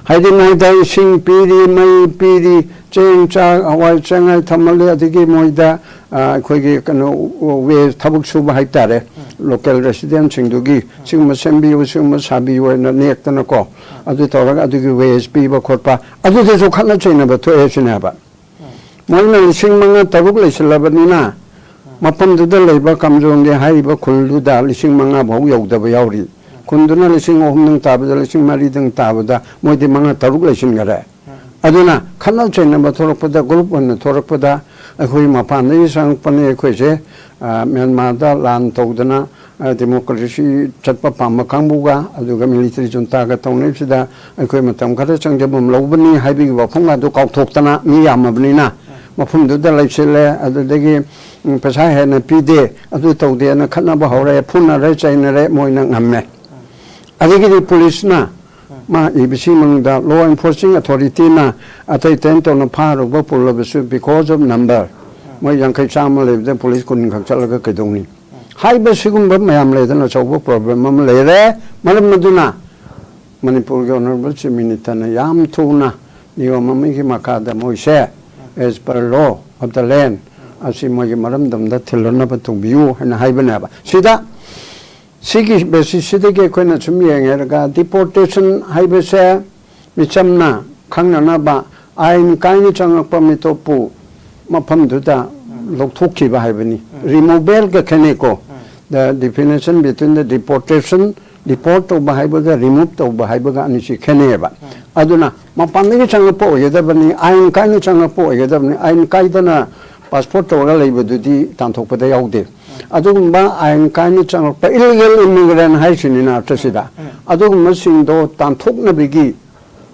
ꯍꯥꯏꯗꯤ ꯃꯣꯏꯗ ꯏꯁꯤꯡ ꯄꯤꯔꯤ, ꯃꯩ ꯄꯤꯔꯤ, ꯆꯦꯡ ꯆꯥꯛ ꯍꯋꯥꯏ ꯆꯦꯡꯉꯥꯏ ꯊꯝꯍꯜꯂꯤ, ꯑꯗꯒꯤ ꯃꯣꯏꯗ ꯑꯩꯈꯣꯏꯒꯤ ꯀꯩꯅꯣ ꯋꯦꯁ ꯊꯕꯛ ꯁꯨꯕ ꯍꯥꯏꯇꯥꯔꯦ, ꯂꯣꯀꯦꯜ ꯔꯦꯁꯤꯗꯦꯟꯁꯤꯡꯗꯨꯒꯤ ꯁꯤꯒꯨꯝꯕ ꯁꯦꯝꯕꯤꯌꯨ, ꯁꯤꯒꯨꯝꯕ ꯁꯥꯕꯤꯌꯨ ꯍꯥꯏꯅ ꯅꯦꯛꯇꯅꯀꯣ, ꯑꯗꯨ ꯇꯧꯔꯒ ꯑꯗꯨꯒꯤ ꯋꯦꯁ ꯄꯤꯕ ꯈꯣꯠꯄ, ꯑꯗꯨꯗꯁꯨ ꯈꯠꯅ ꯆꯩꯅꯕ ꯊꯣꯛꯑꯦ ꯁꯤꯅꯦꯕ꯫ ꯃꯣꯏꯅ ꯂꯤꯁꯤꯡ ꯃꯉꯥ ꯇꯔꯨꯛ ꯂꯩꯁꯤꯜꯂꯕꯅꯤꯅ ꯃꯐꯝꯗꯨꯗ ꯂꯩꯕ ꯀꯥꯝꯖꯣꯡꯒꯤ ꯍꯥꯏꯔꯤꯕ ꯈꯨꯜꯗꯨꯗ ꯂꯤꯁꯤꯡ ꯃꯉꯥ ꯐꯥꯎ ꯌꯧꯗꯕ ꯌꯥꯎꯔꯤ꯫ ꯈꯨꯟꯗꯨꯅ ꯂꯤꯁꯤꯡ ꯑꯍꯨꯝꯗꯪ ꯇꯥꯕꯗ, ꯂꯤꯁꯤꯡ ꯃꯔꯤꯗꯪ ꯇꯥꯕꯗ ꯃꯣꯏꯗꯤ ꯃꯉꯥ ꯇꯔꯨꯛ ꯂꯩꯁꯤꯟꯈꯔꯦ꯫ ꯑꯗꯨꯅ ꯈꯠꯅ ꯆꯩꯅꯕ ꯊꯣꯛꯂꯛꯄꯗ, ꯒ꯭ꯔꯨꯞ ꯑꯣꯏꯅ ꯊꯣꯛꯂꯛꯄꯗ ꯑꯩꯈꯣꯏ ꯃꯄꯥꯟꯗꯒꯤ ꯆꯪꯉꯛꯄꯅꯤ꯫ ꯑꯩꯈꯣꯏꯁꯦ ꯃ꯭ꯌꯥꯟꯃꯥꯔꯗ ꯂꯥꯟ ꯇꯧꯗꯅ ꯗꯦꯃꯣꯀ꯭ꯔꯦꯁꯤ ꯆꯠꯄ ꯄꯥꯝꯕ ꯀꯥꯡꯕꯨꯒ ꯑꯗꯨꯒ ꯃꯤꯂꯤꯇꯔꯤ ꯖꯨꯟꯇꯥꯒ ꯇꯧꯅꯔꯤꯕꯁꯤꯗ ꯑꯩꯈꯣꯏ ꯃꯇꯝ ꯈꯔ ꯆꯪꯖꯐꯝ ꯂꯧꯕꯅꯤ ꯍꯥꯏꯕꯒꯤ ꯋꯥꯐꯝ ꯑꯗꯨ ꯀꯥꯎꯊꯣꯛꯇꯅ ꯃꯤ ꯌꯥꯝꯃꯕꯅꯤꯅ ꯃꯐꯝꯗꯨꯗ ꯂꯩꯁꯤꯜꯂꯦ꯫ ꯑꯗꯨꯗꯒꯤ ꯎꯝ, ꯄꯩꯁꯥ ꯍꯦꯟꯅ ꯄꯤꯗꯦ, ꯑꯗꯨ ꯇꯧꯗꯦꯅ ꯈꯠꯅꯕ ꯍꯧꯔꯦ, ꯐꯨꯅꯔꯦ, ꯆꯩꯅꯔꯦ, ꯃꯣꯏꯅ ꯉꯝꯃꯦ꯫ ꯑꯗꯒꯤꯗꯤ ꯄꯨꯂꯤꯁꯅ ꯃꯥ ꯏꯕꯁꯤ ꯃꯅꯨꯡꯗ ꯂꯣ ꯑꯦꯟꯐꯣꯔꯁꯤꯡ ꯑꯣꯊꯣꯔꯤꯇꯤꯅ ꯑꯇꯩ ꯑꯇꯩ ꯇꯧꯅ ꯐꯥꯔꯨꯕ ꯄꯨꯜꯂꯕꯁꯨ because of number, ꯃꯣꯏ ꯌꯥꯡꯈꯩ ꯆꯥꯝꯃ ꯂꯩꯕꯗ ꯄꯨꯂꯤꯁ ꯀꯨꯟ ꯈꯛ ꯆꯠꯂꯒ ꯀꯩꯗꯧꯅꯤ ꯍꯥꯏꯕ ꯁꯤꯒꯨꯝꯕ ꯃꯌꯥꯝ ꯂꯩꯗꯅ ꯑꯆꯧꯕ ꯄ꯭ꯔꯣꯕ꯭ꯂꯦꯝ ꯑꯃ ꯂꯩꯔꯦ꯫ ꯃꯔꯝ ꯑꯗꯨꯅ ꯃꯅꯤꯄꯨꯔꯒꯤ ꯑꯣꯅꯔꯦꯕꯜ ꯆꯤꯐ ꯃꯤꯅꯤꯁꯇꯔꯅ ꯌꯥꯝ ꯊꯨꯅ ꯅꯤꯌꯣꯝ ꯑꯃꯒꯤ ꯃꯈꯥꯗ ꯃꯣꯏꯁꯦ as per law of the land ꯑꯁꯤ ꯃꯣꯏꯒꯤ ꯃꯔꯝꯗꯝꯗ ꯊꯤꯜꯂꯛꯅꯕ ꯇꯧꯕꯤꯌꯨ ꯍꯥꯏꯅ ꯍꯥꯏꯕꯅꯦꯕ꯫ ꯁꯤꯗ ꯁꯤꯒꯤ ꯕꯦꯁꯤꯁꯁꯤꯗꯒꯤ ꯑꯩꯈꯣꯏꯅ ꯁꯨꯝ ꯌꯦꯡꯉꯦꯔꯒ ꯗꯤꯄꯣꯔꯇꯦꯁꯟ ꯍꯥꯏꯕꯁꯦ ꯃꯤꯆꯝꯅ ꯈꯪꯅꯅꯕ ꯑꯥꯏꯟ ꯀꯥꯏꯅ ꯆꯪꯉꯛꯄ ꯃꯤꯇꯣꯞꯄꯨ ꯃꯐꯝꯗꯨꯗ ꯂꯧꯊꯣꯛꯈꯤꯕ ꯍꯥꯏꯕꯅꯤ꯫ ꯔꯤꯃꯨꯕꯦꯜꯒ ꯈꯦꯠꯅꯩꯀꯣ꯫ The definition between the deportation, ꯗꯤꯄꯣꯔꯠ ꯇꯧꯕ ꯍꯥꯏꯕꯒ ꯔꯤꯃꯨꯚ ꯇꯧꯕ ꯍꯥꯏꯕꯒ ꯑꯅꯤꯁꯤ ꯈꯦꯠꯅꯩꯌꯦꯕ꯫ ꯑꯗꯨꯅ ꯃꯄꯥꯟꯗꯒꯤ ꯆꯪꯉꯛꯄ ꯑꯣꯏꯒꯗꯕꯅꯤ, ꯑꯥꯏꯟ ꯀꯥꯏꯅ ꯆꯪꯉꯛꯄ ꯑꯣꯏꯒꯗꯕꯅꯤ꯫ ꯑꯥꯏꯟ ꯀꯥꯏꯗꯅ ꯄꯥꯁꯄꯣꯔꯠ ꯇꯧꯔꯒ ꯂꯩꯕꯗꯨꯗꯤ ꯇꯥꯟꯊꯣꯛꯄꯗ ꯌꯥꯎꯗꯦ꯫ ꯑꯗꯨꯒꯨꯝꯕ ꯑꯥꯏꯟ ꯀꯥꯏꯅ ꯆꯪꯉꯛꯄ ꯏꯂꯤꯒꯦꯜ ꯏꯃꯤꯒ꯭ꯔꯦꯟ ꯍꯥꯏꯁꯤꯅꯤꯅ ꯑꯥꯔꯊꯁꯤꯗ, ꯑꯗꯨꯒꯨꯝꯕꯁꯤꯡꯗꯣ ꯇꯥꯟꯊꯣꯛꯅꯕꯒꯤ,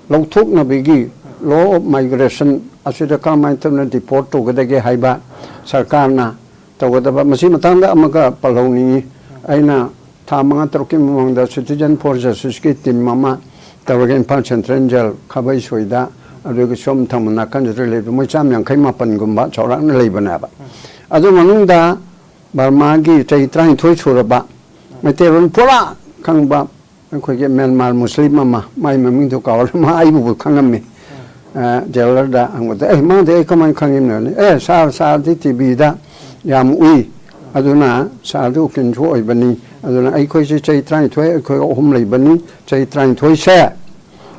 ꯂꯧꯊꯣꯛꯅꯕꯒꯤ law of migration ꯑꯁꯤꯗ ꯀꯔꯝꯍꯥꯏꯅ ꯇꯧꯅ ꯗꯤꯄꯣꯔꯠ ꯇꯧꯒꯗꯒꯦ ꯍꯥꯏꯕ ꯁꯔꯀꯥꯔꯅ ꯇꯧꯒꯗꯕ꯫ ꯃꯁꯤ ꯃꯇꯥꯡꯗ ꯑꯃꯒ ꯄꯜꯍꯧꯅꯤꯡꯉꯤ꯫ ꯑꯩꯅ ꯊꯥ ꯃꯉꯥ ꯇꯔꯨꯛꯀꯤ ꯃꯃꯥꯡꯗ Citizen for Justiceꯀꯤ ꯇꯤꯝ ꯑꯃ ꯇꯧꯔꯒ ꯏꯝꯐꯥꯜ ꯁꯦꯟꯇ꯭ꯔꯦꯜ ꯖꯦꯜ ꯈꯥꯕꯩꯁꯣꯏꯗ, ꯑꯗꯨꯒ ꯁꯣꯝ ꯊꯪꯕ ꯅꯥꯀꯟꯗ ꯂꯩꯕ ꯃꯣꯏ ꯆꯥꯝ ꯌꯥꯡꯈꯩ ꯃꯥꯄꯟꯒꯨꯝꯕ ꯆꯥꯎꯔꯥꯛꯅ ꯂꯩꯕꯅꯦꯕ꯫ ꯑꯗꯨ ꯃꯅꯨꯡꯗ ꯕꯔꯃꯥꯒꯤ ꯆꯍꯤ ꯇꯔꯥꯅꯤꯊꯣꯏ ꯁꯨꯔꯕ ꯃꯩꯇꯩꯂꯣꯟ ꯄꯨꯔꯥ ꯈꯪꯕ ꯑꯩꯈꯣꯏꯒꯤ ꯃ꯭ꯌꯥꯟꯃꯥꯔ ꯃꯨꯁꯂꯤꯝ ꯑꯃ, ꯃꯥꯏ ꯃꯃꯤꯡꯗꯣ ꯀꯥꯎꯔꯦ, ꯃꯥ ꯑꯩꯕꯨ ꯈꯪꯉꯝꯃꯤ꯫ ꯑ, ꯖꯦꯂꯔꯗ ꯍꯪꯕꯗ, "ꯑꯦ, ꯃꯥꯗꯤ ꯑꯩ ꯀꯃꯥꯏꯅ ꯈꯪꯉꯤꯕꯅꯣꯅꯦ?" "ꯑꯦ, ꯁꯥꯔ, ꯁꯥꯔꯗꯤ ꯇꯤ ꯚꯤꯗ ꯌꯥꯝ ꯎꯏ, ꯑꯗꯨꯅ ꯁꯥꯔꯗꯤ ꯎꯀꯤꯜꯁꯨ ꯑꯣꯏꯕꯅꯤ, ꯑꯗꯨꯅ ꯑꯩꯈꯣꯏꯁꯤ ꯆꯍꯤ ꯇꯔꯥꯅꯤꯊꯣꯏ, ꯑꯩꯈꯣꯏ ꯑꯍꯨꯝ ꯂꯩꯕꯅꯤ, ꯆꯍꯤ ꯇꯔꯥꯅꯤꯊꯣꯏꯁꯦ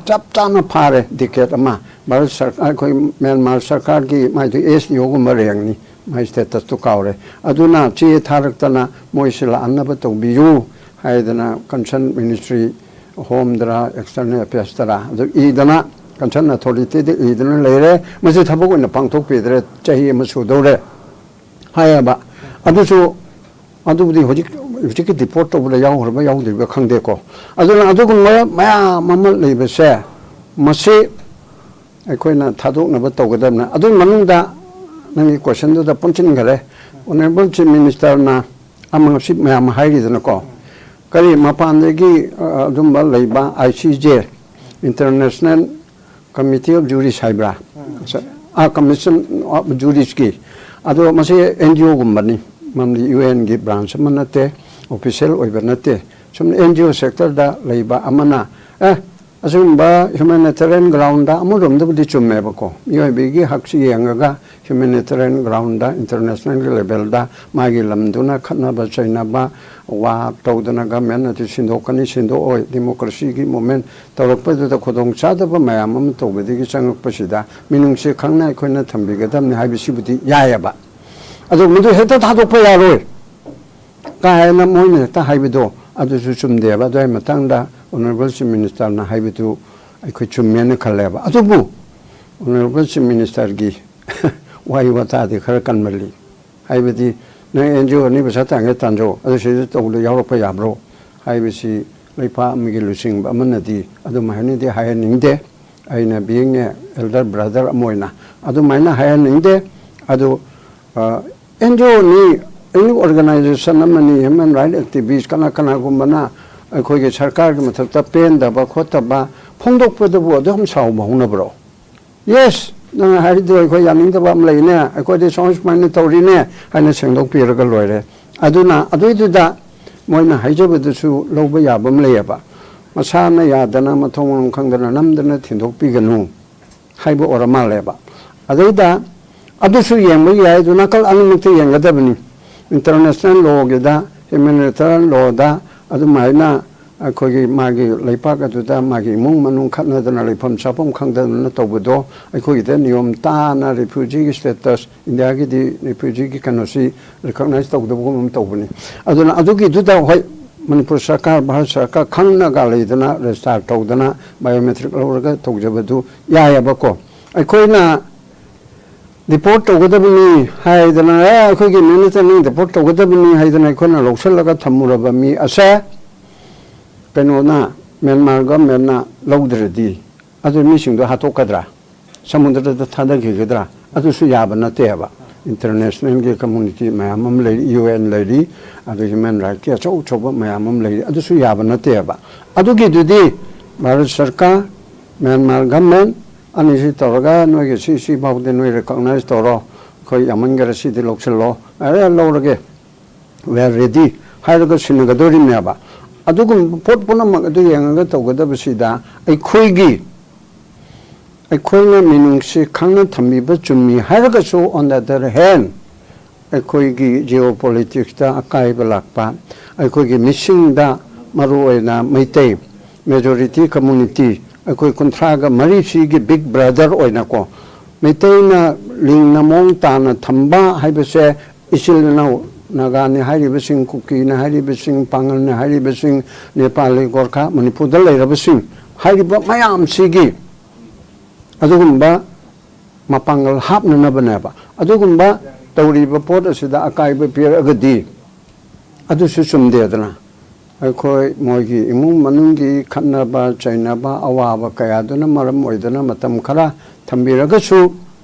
ꯆꯞ ꯆꯥꯅ ꯐꯥꯔꯦ ꯗꯤꯀꯦꯠ ꯑꯃ꯫ ꯚꯥꯔꯠ ꯁꯔꯀꯥꯔ, ꯑꯩꯈꯣꯏ ꯃ꯭ꯌꯥꯟꯃꯥꯔ ꯁꯔꯀꯥꯔꯒꯤ ꯃꯥꯏꯗꯨ ꯑꯦꯁ ꯗꯤ ꯑꯣꯒꯨꯝꯕ ꯔꯦꯡꯅꯤ, ꯃꯥꯏ ꯁ꯭ꯇꯦꯇꯁꯇꯨ ꯀꯥꯎꯔꯦ꯫ ꯑꯗꯨꯅ ꯆꯦ ꯊꯥꯔꯛꯇꯅ ꯃꯣꯏꯁꯤ ꯂꯥꯛꯍꯟꯅꯕ ꯇꯧꯕꯤꯌꯨ ꯍꯥꯏꯗꯅ ꯀꯟꯁꯔꯟ ꯃꯤꯅꯤꯁꯇ꯭ꯔꯤ, ꯍꯣꯝꯗꯔ ꯑꯦꯛꯁꯇꯔꯅꯦꯜ ꯑꯦꯐꯤꯌꯔꯁꯇꯔ ꯑꯗꯨ ꯏꯗꯅ ꯀꯟꯁꯔꯟ ꯑꯊꯣꯔꯤꯇꯤꯗ ꯏꯗꯨꯅ ꯂꯩꯔꯦ꯫ ꯃꯁꯤ ꯊꯕꯛ ꯑꯣꯏꯅ ꯄꯥꯡꯊꯣꯛꯄꯤꯗ꯭ꯔꯦ, ꯆꯍꯤ ꯑꯃ ꯁꯨꯗꯧꯔꯦ ꯍꯥꯏꯌꯦꯕ꯫ ꯑꯗꯨꯁꯨ, ꯑꯗꯨꯕꯨꯗꯤ ꯍꯧꯖꯤꯛ, ꯍꯧꯖꯤꯛꯀꯤ ꯗꯤꯄꯣꯔꯠ ꯇꯧꯕꯗ ꯌꯥꯎꯈ꯭ꯔꯕ ꯌꯥꯎꯗ꯭ꯔꯤꯕ ꯈꯪꯗꯦꯀꯣ꯫ ꯑꯗꯨꯅ ꯑꯗꯨꯒꯨꯝꯕ ꯃꯌꯥꯝ ꯑꯃ ꯂꯩꯕꯁꯦ, ꯃꯁꯤ ꯑꯩꯈꯣꯏꯅ ꯊꯥꯗꯣꯛꯅꯕ ꯇꯧꯒꯗꯕꯅꯤ꯫ ꯑꯗꯨꯒꯤ ꯃꯅꯨꯡꯗ ꯅꯪꯒꯤ ꯀꯣꯏꯁꯟꯗꯨꯗ ꯄꯨꯟꯁꯤꯟꯈꯔꯦ꯫ ꯑꯣꯅꯔꯦꯕꯜ ꯆꯤꯐ ꯃꯤꯅꯤꯁꯇꯔꯅ ꯑꯃ ꯉꯁꯤ ꯃꯌꯥꯝ ꯍꯥꯏꯔꯤꯗꯅꯀꯣ, ꯀꯔꯤ ꯃꯄꯥꯟꯗꯒꯤ, ꯑ, ꯑꯗꯨꯝꯕ ꯂꯩꯕ I C J, international committee of jurists ꯍꯥꯏꯕ꯭ꯔꯥ? ꯑꯥ, ꯀꯃꯤꯁꯟ ꯑꯣꯐ ꯖꯨꯔꯤꯁꯀꯤ꯫ ꯑꯗꯣ ꯃꯁꯤ ꯑꯦꯟ ꯖꯤ ꯑꯣꯒꯨꯝꯕꯅꯤ, ꯃꯔꯝꯗꯤ ꯌꯨ ꯑꯦꯟꯒꯤ ꯕ꯭ꯔꯥꯟꯁ ꯑꯃ ꯅꯠꯇꯦ, ꯑꯣꯐꯤꯁꯤꯌꯦꯜ ꯑꯣꯏꯕ ꯅꯠꯇꯦ꯫ ꯁꯨꯝ ꯑꯦꯟ ꯖꯤ ꯑꯣ ꯁꯦꯛꯇꯔꯗ ꯂꯩꯕ ꯑꯃꯅ, ꯑꯦ, ꯑꯁꯤꯒꯨꯝꯕ ꯍ꯭ꯌꯨꯃꯦꯅꯤꯇꯦꯔꯤꯌꯟ ꯒ꯭ꯔꯥꯎꯟꯗ ꯑꯃꯔꯣꯝꯗꯕꯨꯗꯤ ꯆꯨꯝꯃꯦꯕꯀꯣ, ꯃꯤꯑꯣꯏꯕꯒꯤ ꯍꯛꯁꯤ ꯌꯦꯡꯉꯒ ꯍ꯭ꯌꯨꯃꯦꯅꯤꯇꯦꯔꯤꯌꯟ ꯒ꯭ꯔꯥꯎꯟꯗ, ꯏꯟꯇꯔꯅꯦꯁꯅꯦꯜꯒꯤ ꯂꯦꯚꯦꯜꯗ ꯃꯥꯒꯤ ꯂꯝꯗꯨꯅ ꯈꯠꯅꯕ ꯆꯩꯅꯕ, ꯋꯥ ꯇꯧꯗꯅ ꯒꯃꯦꯟ ꯑꯗꯨ ꯁꯤꯟꯗꯣꯛꯀꯅꯤ, ꯁꯤꯟꯗꯣꯛꯑꯣꯏ, ꯗꯦꯃꯣꯀ꯭ꯔꯦꯁꯤꯒꯤ ꯃꯨꯞꯃꯦꯟ ꯇꯧꯔꯛꯄꯗꯨꯗ ꯈꯨꯗꯣꯡꯆꯥꯗꯕ ꯃꯌꯥꯝ ꯑꯃ ꯇꯧꯕꯗꯒꯤ ꯆꯪꯉꯛꯄꯁꯤꯗ ꯃꯤꯅꯨꯡꯁꯤ ꯈꯪꯅ ꯑꯩꯈꯣꯏꯅ ꯊꯝꯕꯤꯒꯗꯕꯅꯤ ꯍꯥꯏꯕꯁꯤꯕꯨꯗꯤ ꯌꯥꯏꯑꯕ꯫ ꯑꯗꯨ ꯃꯗꯨ ꯍꯦꯛꯇ ꯊꯥꯗꯣꯛꯄ ꯌꯥꯔꯣꯏ ꯀꯥꯏꯅ ꯃꯣꯏꯅ ꯍꯦꯛꯇ ꯍꯥꯏꯕꯗꯣ ꯑꯗꯨꯁꯨ ꯆꯨꯝꯗꯦꯕ꯫ ꯑꯗꯨꯒꯤ ꯃꯇꯥꯡꯗ ꯑꯣꯅꯔꯦꯕꯜ ꯆꯤꯐ ꯃꯤꯅꯤꯁꯇꯔꯅ ꯍꯥꯏꯕꯗꯨ ꯑꯩꯈꯣꯏ ꯆꯨꯝꯃꯦꯅ ꯈꯜꯂꯦꯕ꯫ ꯑꯗꯨꯕꯨ ꯑꯣꯅꯔꯦꯕꯜ ꯆꯤꯐ ꯃꯤꯅꯤꯁꯇꯔꯒꯤ ꯋꯥꯍꯩ ꯋꯥꯇꯥꯗꯤ ꯈꯔ ꯀꯟꯃꯜꯂꯤ꯫ ꯍꯥꯏꯕꯗꯤ ꯅꯪ ꯑꯦꯟ ꯖꯤ ꯑꯣꯅꯤ, ꯄꯩꯁꯥ ꯇꯥꯟꯒꯦ ꯇꯥꯟꯖꯧ, ꯑꯗꯨ ꯁꯤꯗ ꯇꯧꯕꯗ ꯌꯥꯎꯔꯛꯄ ꯌꯥꯕ꯭ꯔꯣ ꯍꯥꯏꯕꯁꯤ ꯂꯩꯄꯥꯛ ꯑꯃꯒꯤ ꯂꯨꯆꯤꯡꯕ ꯑꯃꯅꯗꯤ ꯑꯗꯨꯝ ꯍꯥꯏꯅꯗꯤ ꯍꯥꯏꯍꯟꯅꯤꯡꯗꯦ꯫ ꯑꯩꯅ ꯕꯤꯌꯤꯡ ꯑꯦ ꯑꯦꯜꯗꯔ ꯕ꯭ꯔꯗꯔ ꯑꯃ ꯑꯣꯏꯅ ꯑꯗꯨꯃꯥꯏꯅ ꯍꯥꯏꯍꯟꯅꯤꯡꯗꯦ꯫ ꯑꯗꯨ, ꯑ, ꯑꯦꯟ ꯖꯤ ꯑꯣꯅꯤ, ꯑꯦꯅꯤ ꯑꯣꯔꯒꯅꯥꯏꯖꯦꯁꯟ ꯑꯃꯅꯤ, ꯍ꯭ꯌꯨꯃꯦꯟ ꯔꯥꯏꯠ ꯑꯦꯛꯇꯤꯚꯤꯁ ꯀꯅꯥ ꯀꯅꯥꯒꯨꯝꯕꯅ ꯑꯩꯈꯣꯏꯒꯤ ꯁꯔꯀꯥꯔꯒꯤ ꯃꯊꯛꯇ ꯄꯦꯟꯗꯕ ꯈꯣꯠꯇꯕ ꯐꯣꯡꯗꯣꯛꯄꯗꯕꯨ ꯑꯗꯨꯝ ꯁꯥꯎꯕ ꯍꯧꯅꯕ꯭ꯔꯣ? ꯌꯦꯁ, ꯅꯪꯅ ꯍꯥꯏꯔꯤꯗꯣ ꯑꯩꯈꯣꯏ ꯌꯥꯅꯤꯡꯗꯕ ꯑꯃ ꯂꯩꯅꯦ, ꯑꯩꯈꯣꯏꯗꯤ ꯁꯨꯃꯥꯏ ꯁꯨꯃꯥꯏꯅ ꯇꯧꯔꯤꯅꯦ ꯍꯥꯏꯅ ꯁꯦꯡꯗꯣꯛꯄꯤꯔꯒ ꯂꯣꯏꯔꯦ꯫ ꯑꯗꯨꯅ ꯑꯗꯨꯏꯗꯨꯗ ꯃꯣꯏꯅ ꯍꯥꯏꯖꯕꯗꯨꯁꯨ ꯂꯧꯕ ꯌꯥꯕ ꯑꯃ ꯂꯩꯌꯦꯕ꯫ ꯃꯁꯥꯅ ꯌꯥꯗꯅ, ꯃꯊꯣꯡ ꯃꯔꯝ ꯈꯪꯗꯅ ꯅꯝꯗꯅ ꯊꯤꯟꯗꯣꯛꯄꯤꯒꯅꯨ ꯍꯥꯏꯕ ꯑꯣꯏꯔ ꯃꯥꯜꯂꯦꯕ꯫ ꯑꯗꯩꯗ ꯑꯗꯨꯁꯨ ꯌꯦꯡꯕ ꯌꯥꯏ, ꯑꯗꯨ ꯅꯥꯀꯜ ꯑꯅꯤꯃꯛꯇ ꯌꯦꯡꯒꯗꯕꯅꯤ꯫ International law ꯒꯤꯗ, humanitarian law ꯗ, ꯑꯗꯨꯃꯥꯏꯅ ꯑꯩꯈꯣꯏꯒꯤ ꯃꯥꯒꯤ ꯂꯩꯄꯥꯛ ꯑꯗꯨꯗ ꯃꯥꯒꯤ ꯏꯃꯨꯡ ꯃꯅꯨꯡ ꯈꯠꯅꯗꯅ, ꯂꯩꯐꯝ ꯆꯥꯐꯝ ꯈꯪꯗꯗꯅ ꯇꯧꯕꯗꯣ ꯑꯩꯈꯣꯏꯒꯤꯗ ꯅꯤꯌꯣꯝ ꯇꯥꯅ refugee ꯒꯤ status, ꯏꯟꯗꯤꯌꯥꯒꯤꯗꯤ refugee ꯒꯤ ꯀꯩꯅꯣꯁꯤ recognize ꯇꯧꯗꯕꯒꯨꯝ ꯑꯃ ꯇꯧꯕꯅꯤ꯫ ꯑꯗꯨꯅ ꯑꯗꯨꯒꯤꯗꯨꯗ, ꯍꯣꯏ, ꯃꯅꯤꯄꯨꯔ ꯁꯔꯀꯥꯔ, ꯚꯥꯔꯠ ꯁꯔꯀꯥꯔ ꯈꯪꯅꯒ ꯂꯩꯗꯅ register ꯇꯧꯗꯅ biometric ꯂꯧꯔꯒ ꯇꯧꯖꯕꯗꯨ ꯌꯥꯏꯑꯕꯀꯣ꯫ ꯑꯩꯈꯣꯏꯅ deport ꯇꯧꯒꯗꯕꯅꯤ ꯍꯥꯏꯗꯅ, "ꯑꯦ, ꯑꯩꯈꯣꯏꯒꯤ ꯃꯤ ꯅꯠꯇꯦ, ꯅꯪ deport ꯇꯧꯒꯗꯕꯅꯤ" ꯍꯥꯏꯗꯅ ꯑꯩꯈꯣꯏꯅ ꯂꯧꯁꯤꯜꯂꯒ ꯊꯝꯃꯨꯔꯕ ꯃꯤ ꯑꯁꯦ ꯀꯩꯅꯣꯅ, ꯃ꯭ꯌꯥꯟꯃꯥꯔ government ꯅ ꯂꯧꯗ꯭ꯔꯗꯤ ꯑꯗꯨ ꯃꯤꯁꯤꯡꯗꯣ ꯍꯥꯠꯇꯣꯛꯀꯗ꯭ꯔꯥ? ꯁꯃꯨꯗ꯭ꯔꯗ ꯊꯥꯗꯈꯤꯒꯗ꯭ꯔꯥ? ꯑꯗꯨꯁꯨ ꯌꯥꯕ ꯅꯠꯇꯦꯕ꯫ International ꯒꯤ community ꯃꯌꯥꯝ ꯑꯃ ꯂꯩꯔꯤ, U N ꯂꯩꯔꯤ, ꯑꯗ human right ꯀꯤ ꯑꯆꯧ ꯑꯆꯧꯕ ꯃꯌꯥꯝ ꯑꯃ ꯂꯩꯔꯤ, ꯑꯗꯨꯁꯨ ꯌꯥꯕ ꯅꯠꯇꯦꯕ꯫ ꯑꯗꯨꯒꯤꯗꯨꯗꯤ ꯚꯥꯔꯠ ꯁꯔꯀꯥꯔ, ꯃ꯭ꯌꯥꯟꯃꯥꯔ government ꯑꯅꯤꯁꯤ ꯇꯧꯔꯒ ꯅꯣꯏꯒꯤ ꯁꯤ, ꯁꯤ ꯐꯥꯎꯗꯤ ꯅꯣꯏ recognize ꯇꯧꯔꯣ, ꯑꯩꯈꯣꯏ ꯌꯥꯝꯃꯟꯈꯔꯦ, ꯁꯤꯗꯤ ꯂꯧꯁꯤꯜꯂꯣ, ꯑꯔꯦ, ꯂꯧꯔꯒꯦ, we are ready ꯍꯥꯏꯔꯒ ꯁꯤꯟꯅꯒꯗꯧꯔꯤꯕꯅꯦꯕ꯫ ꯑꯗꯨꯒꯨꯝꯕ ꯄꯣꯠ ꯄꯨꯝꯅꯃꯛ ꯑꯗꯨ ꯌꯦꯡꯉꯒ ꯇꯧꯒꯗꯕꯁꯤꯗ ꯑꯩꯈꯣꯏꯒꯤ, ꯑꯩꯈꯣꯏꯅ ꯃꯤꯅꯨꯡꯁꯤ ꯈꯪꯅ ꯊꯝꯕꯤꯕ ꯆꯨꯝꯃꯤ ꯍꯥꯏꯔꯒꯁꯨ, on the other hand, ꯑꯩꯈꯣꯏꯒꯤ geopolitics ꯇ ꯑꯀꯥꯏꯕ ꯂꯥꯛꯄ, ꯑꯩꯈꯣꯏꯒꯤ ꯃꯤꯁꯤꯡꯗ, ꯃꯔꯨꯑꯣꯏꯅ ꯃꯩꯇꯩ majority community, ꯑꯩꯈꯣꯏ ꯀꯨꯟꯊ꯭ꯔꯥꯒ ꯃꯔꯤꯁꯤꯒꯤ big brother ꯑꯣꯏꯅꯀꯣ, ꯃꯩꯇꯩꯅ ꯂꯤꯡꯅ ꯃꯑꯣꯡ ꯇꯥꯅ ꯊꯝꯕ ꯍꯥꯏꯕꯁꯦ, ꯏꯆꯤꯜ ꯏꯅꯥꯎ ꯅꯥꯒꯥꯅꯤ ꯍꯥꯏꯔꯤꯕꯁꯤꯡ, ꯀꯨꯀꯤꯅꯤ ꯍꯥꯏꯔꯤꯕꯁꯤꯡ, ꯄꯥꯉꯜꯅꯤ ꯍꯥꯏꯔꯤꯕꯁꯤꯡ, ꯅꯦꯄꯥꯂꯤ, ꯒꯣꯔꯈꯥ, ꯃꯅꯤꯄꯨꯔꯗ ꯂꯩꯔꯕꯁꯤꯡ ꯍꯥꯏꯔꯤꯕ ꯃꯌꯥꯝꯁꯤꯒꯤ ꯑꯗꯨꯒꯨꯝꯕ ꯃꯄꯥꯡꯒꯜ ꯍꯥꯞꯅꯅꯕꯅꯦꯕ꯫ ꯑꯗꯨꯒꯨꯝꯕ ꯇꯧꯔꯤꯕ ꯄꯣꯠ ꯑꯁꯤꯗ ꯑꯀꯥꯏꯕ ꯄꯤꯔꯛꯑꯒꯗꯤ ꯑꯗꯨꯁꯨ ꯆꯨꯝꯗꯦꯗꯅ꯫ ꯑꯩꯈꯣꯏ ꯃꯣꯏꯒꯤ ꯏꯃꯨꯡ ꯃꯅꯨꯡꯒꯤ ꯈꯠꯅꯕ ꯆꯩꯅꯕ ꯑꯋꯥꯕ ꯀꯌꯥꯗꯨꯅ ꯃꯔꯝ ꯑꯣꯏꯗꯨꯅ ꯃꯇꯝ ꯈꯔ ꯊꯝꯕꯤꯔꯒꯁꯨ,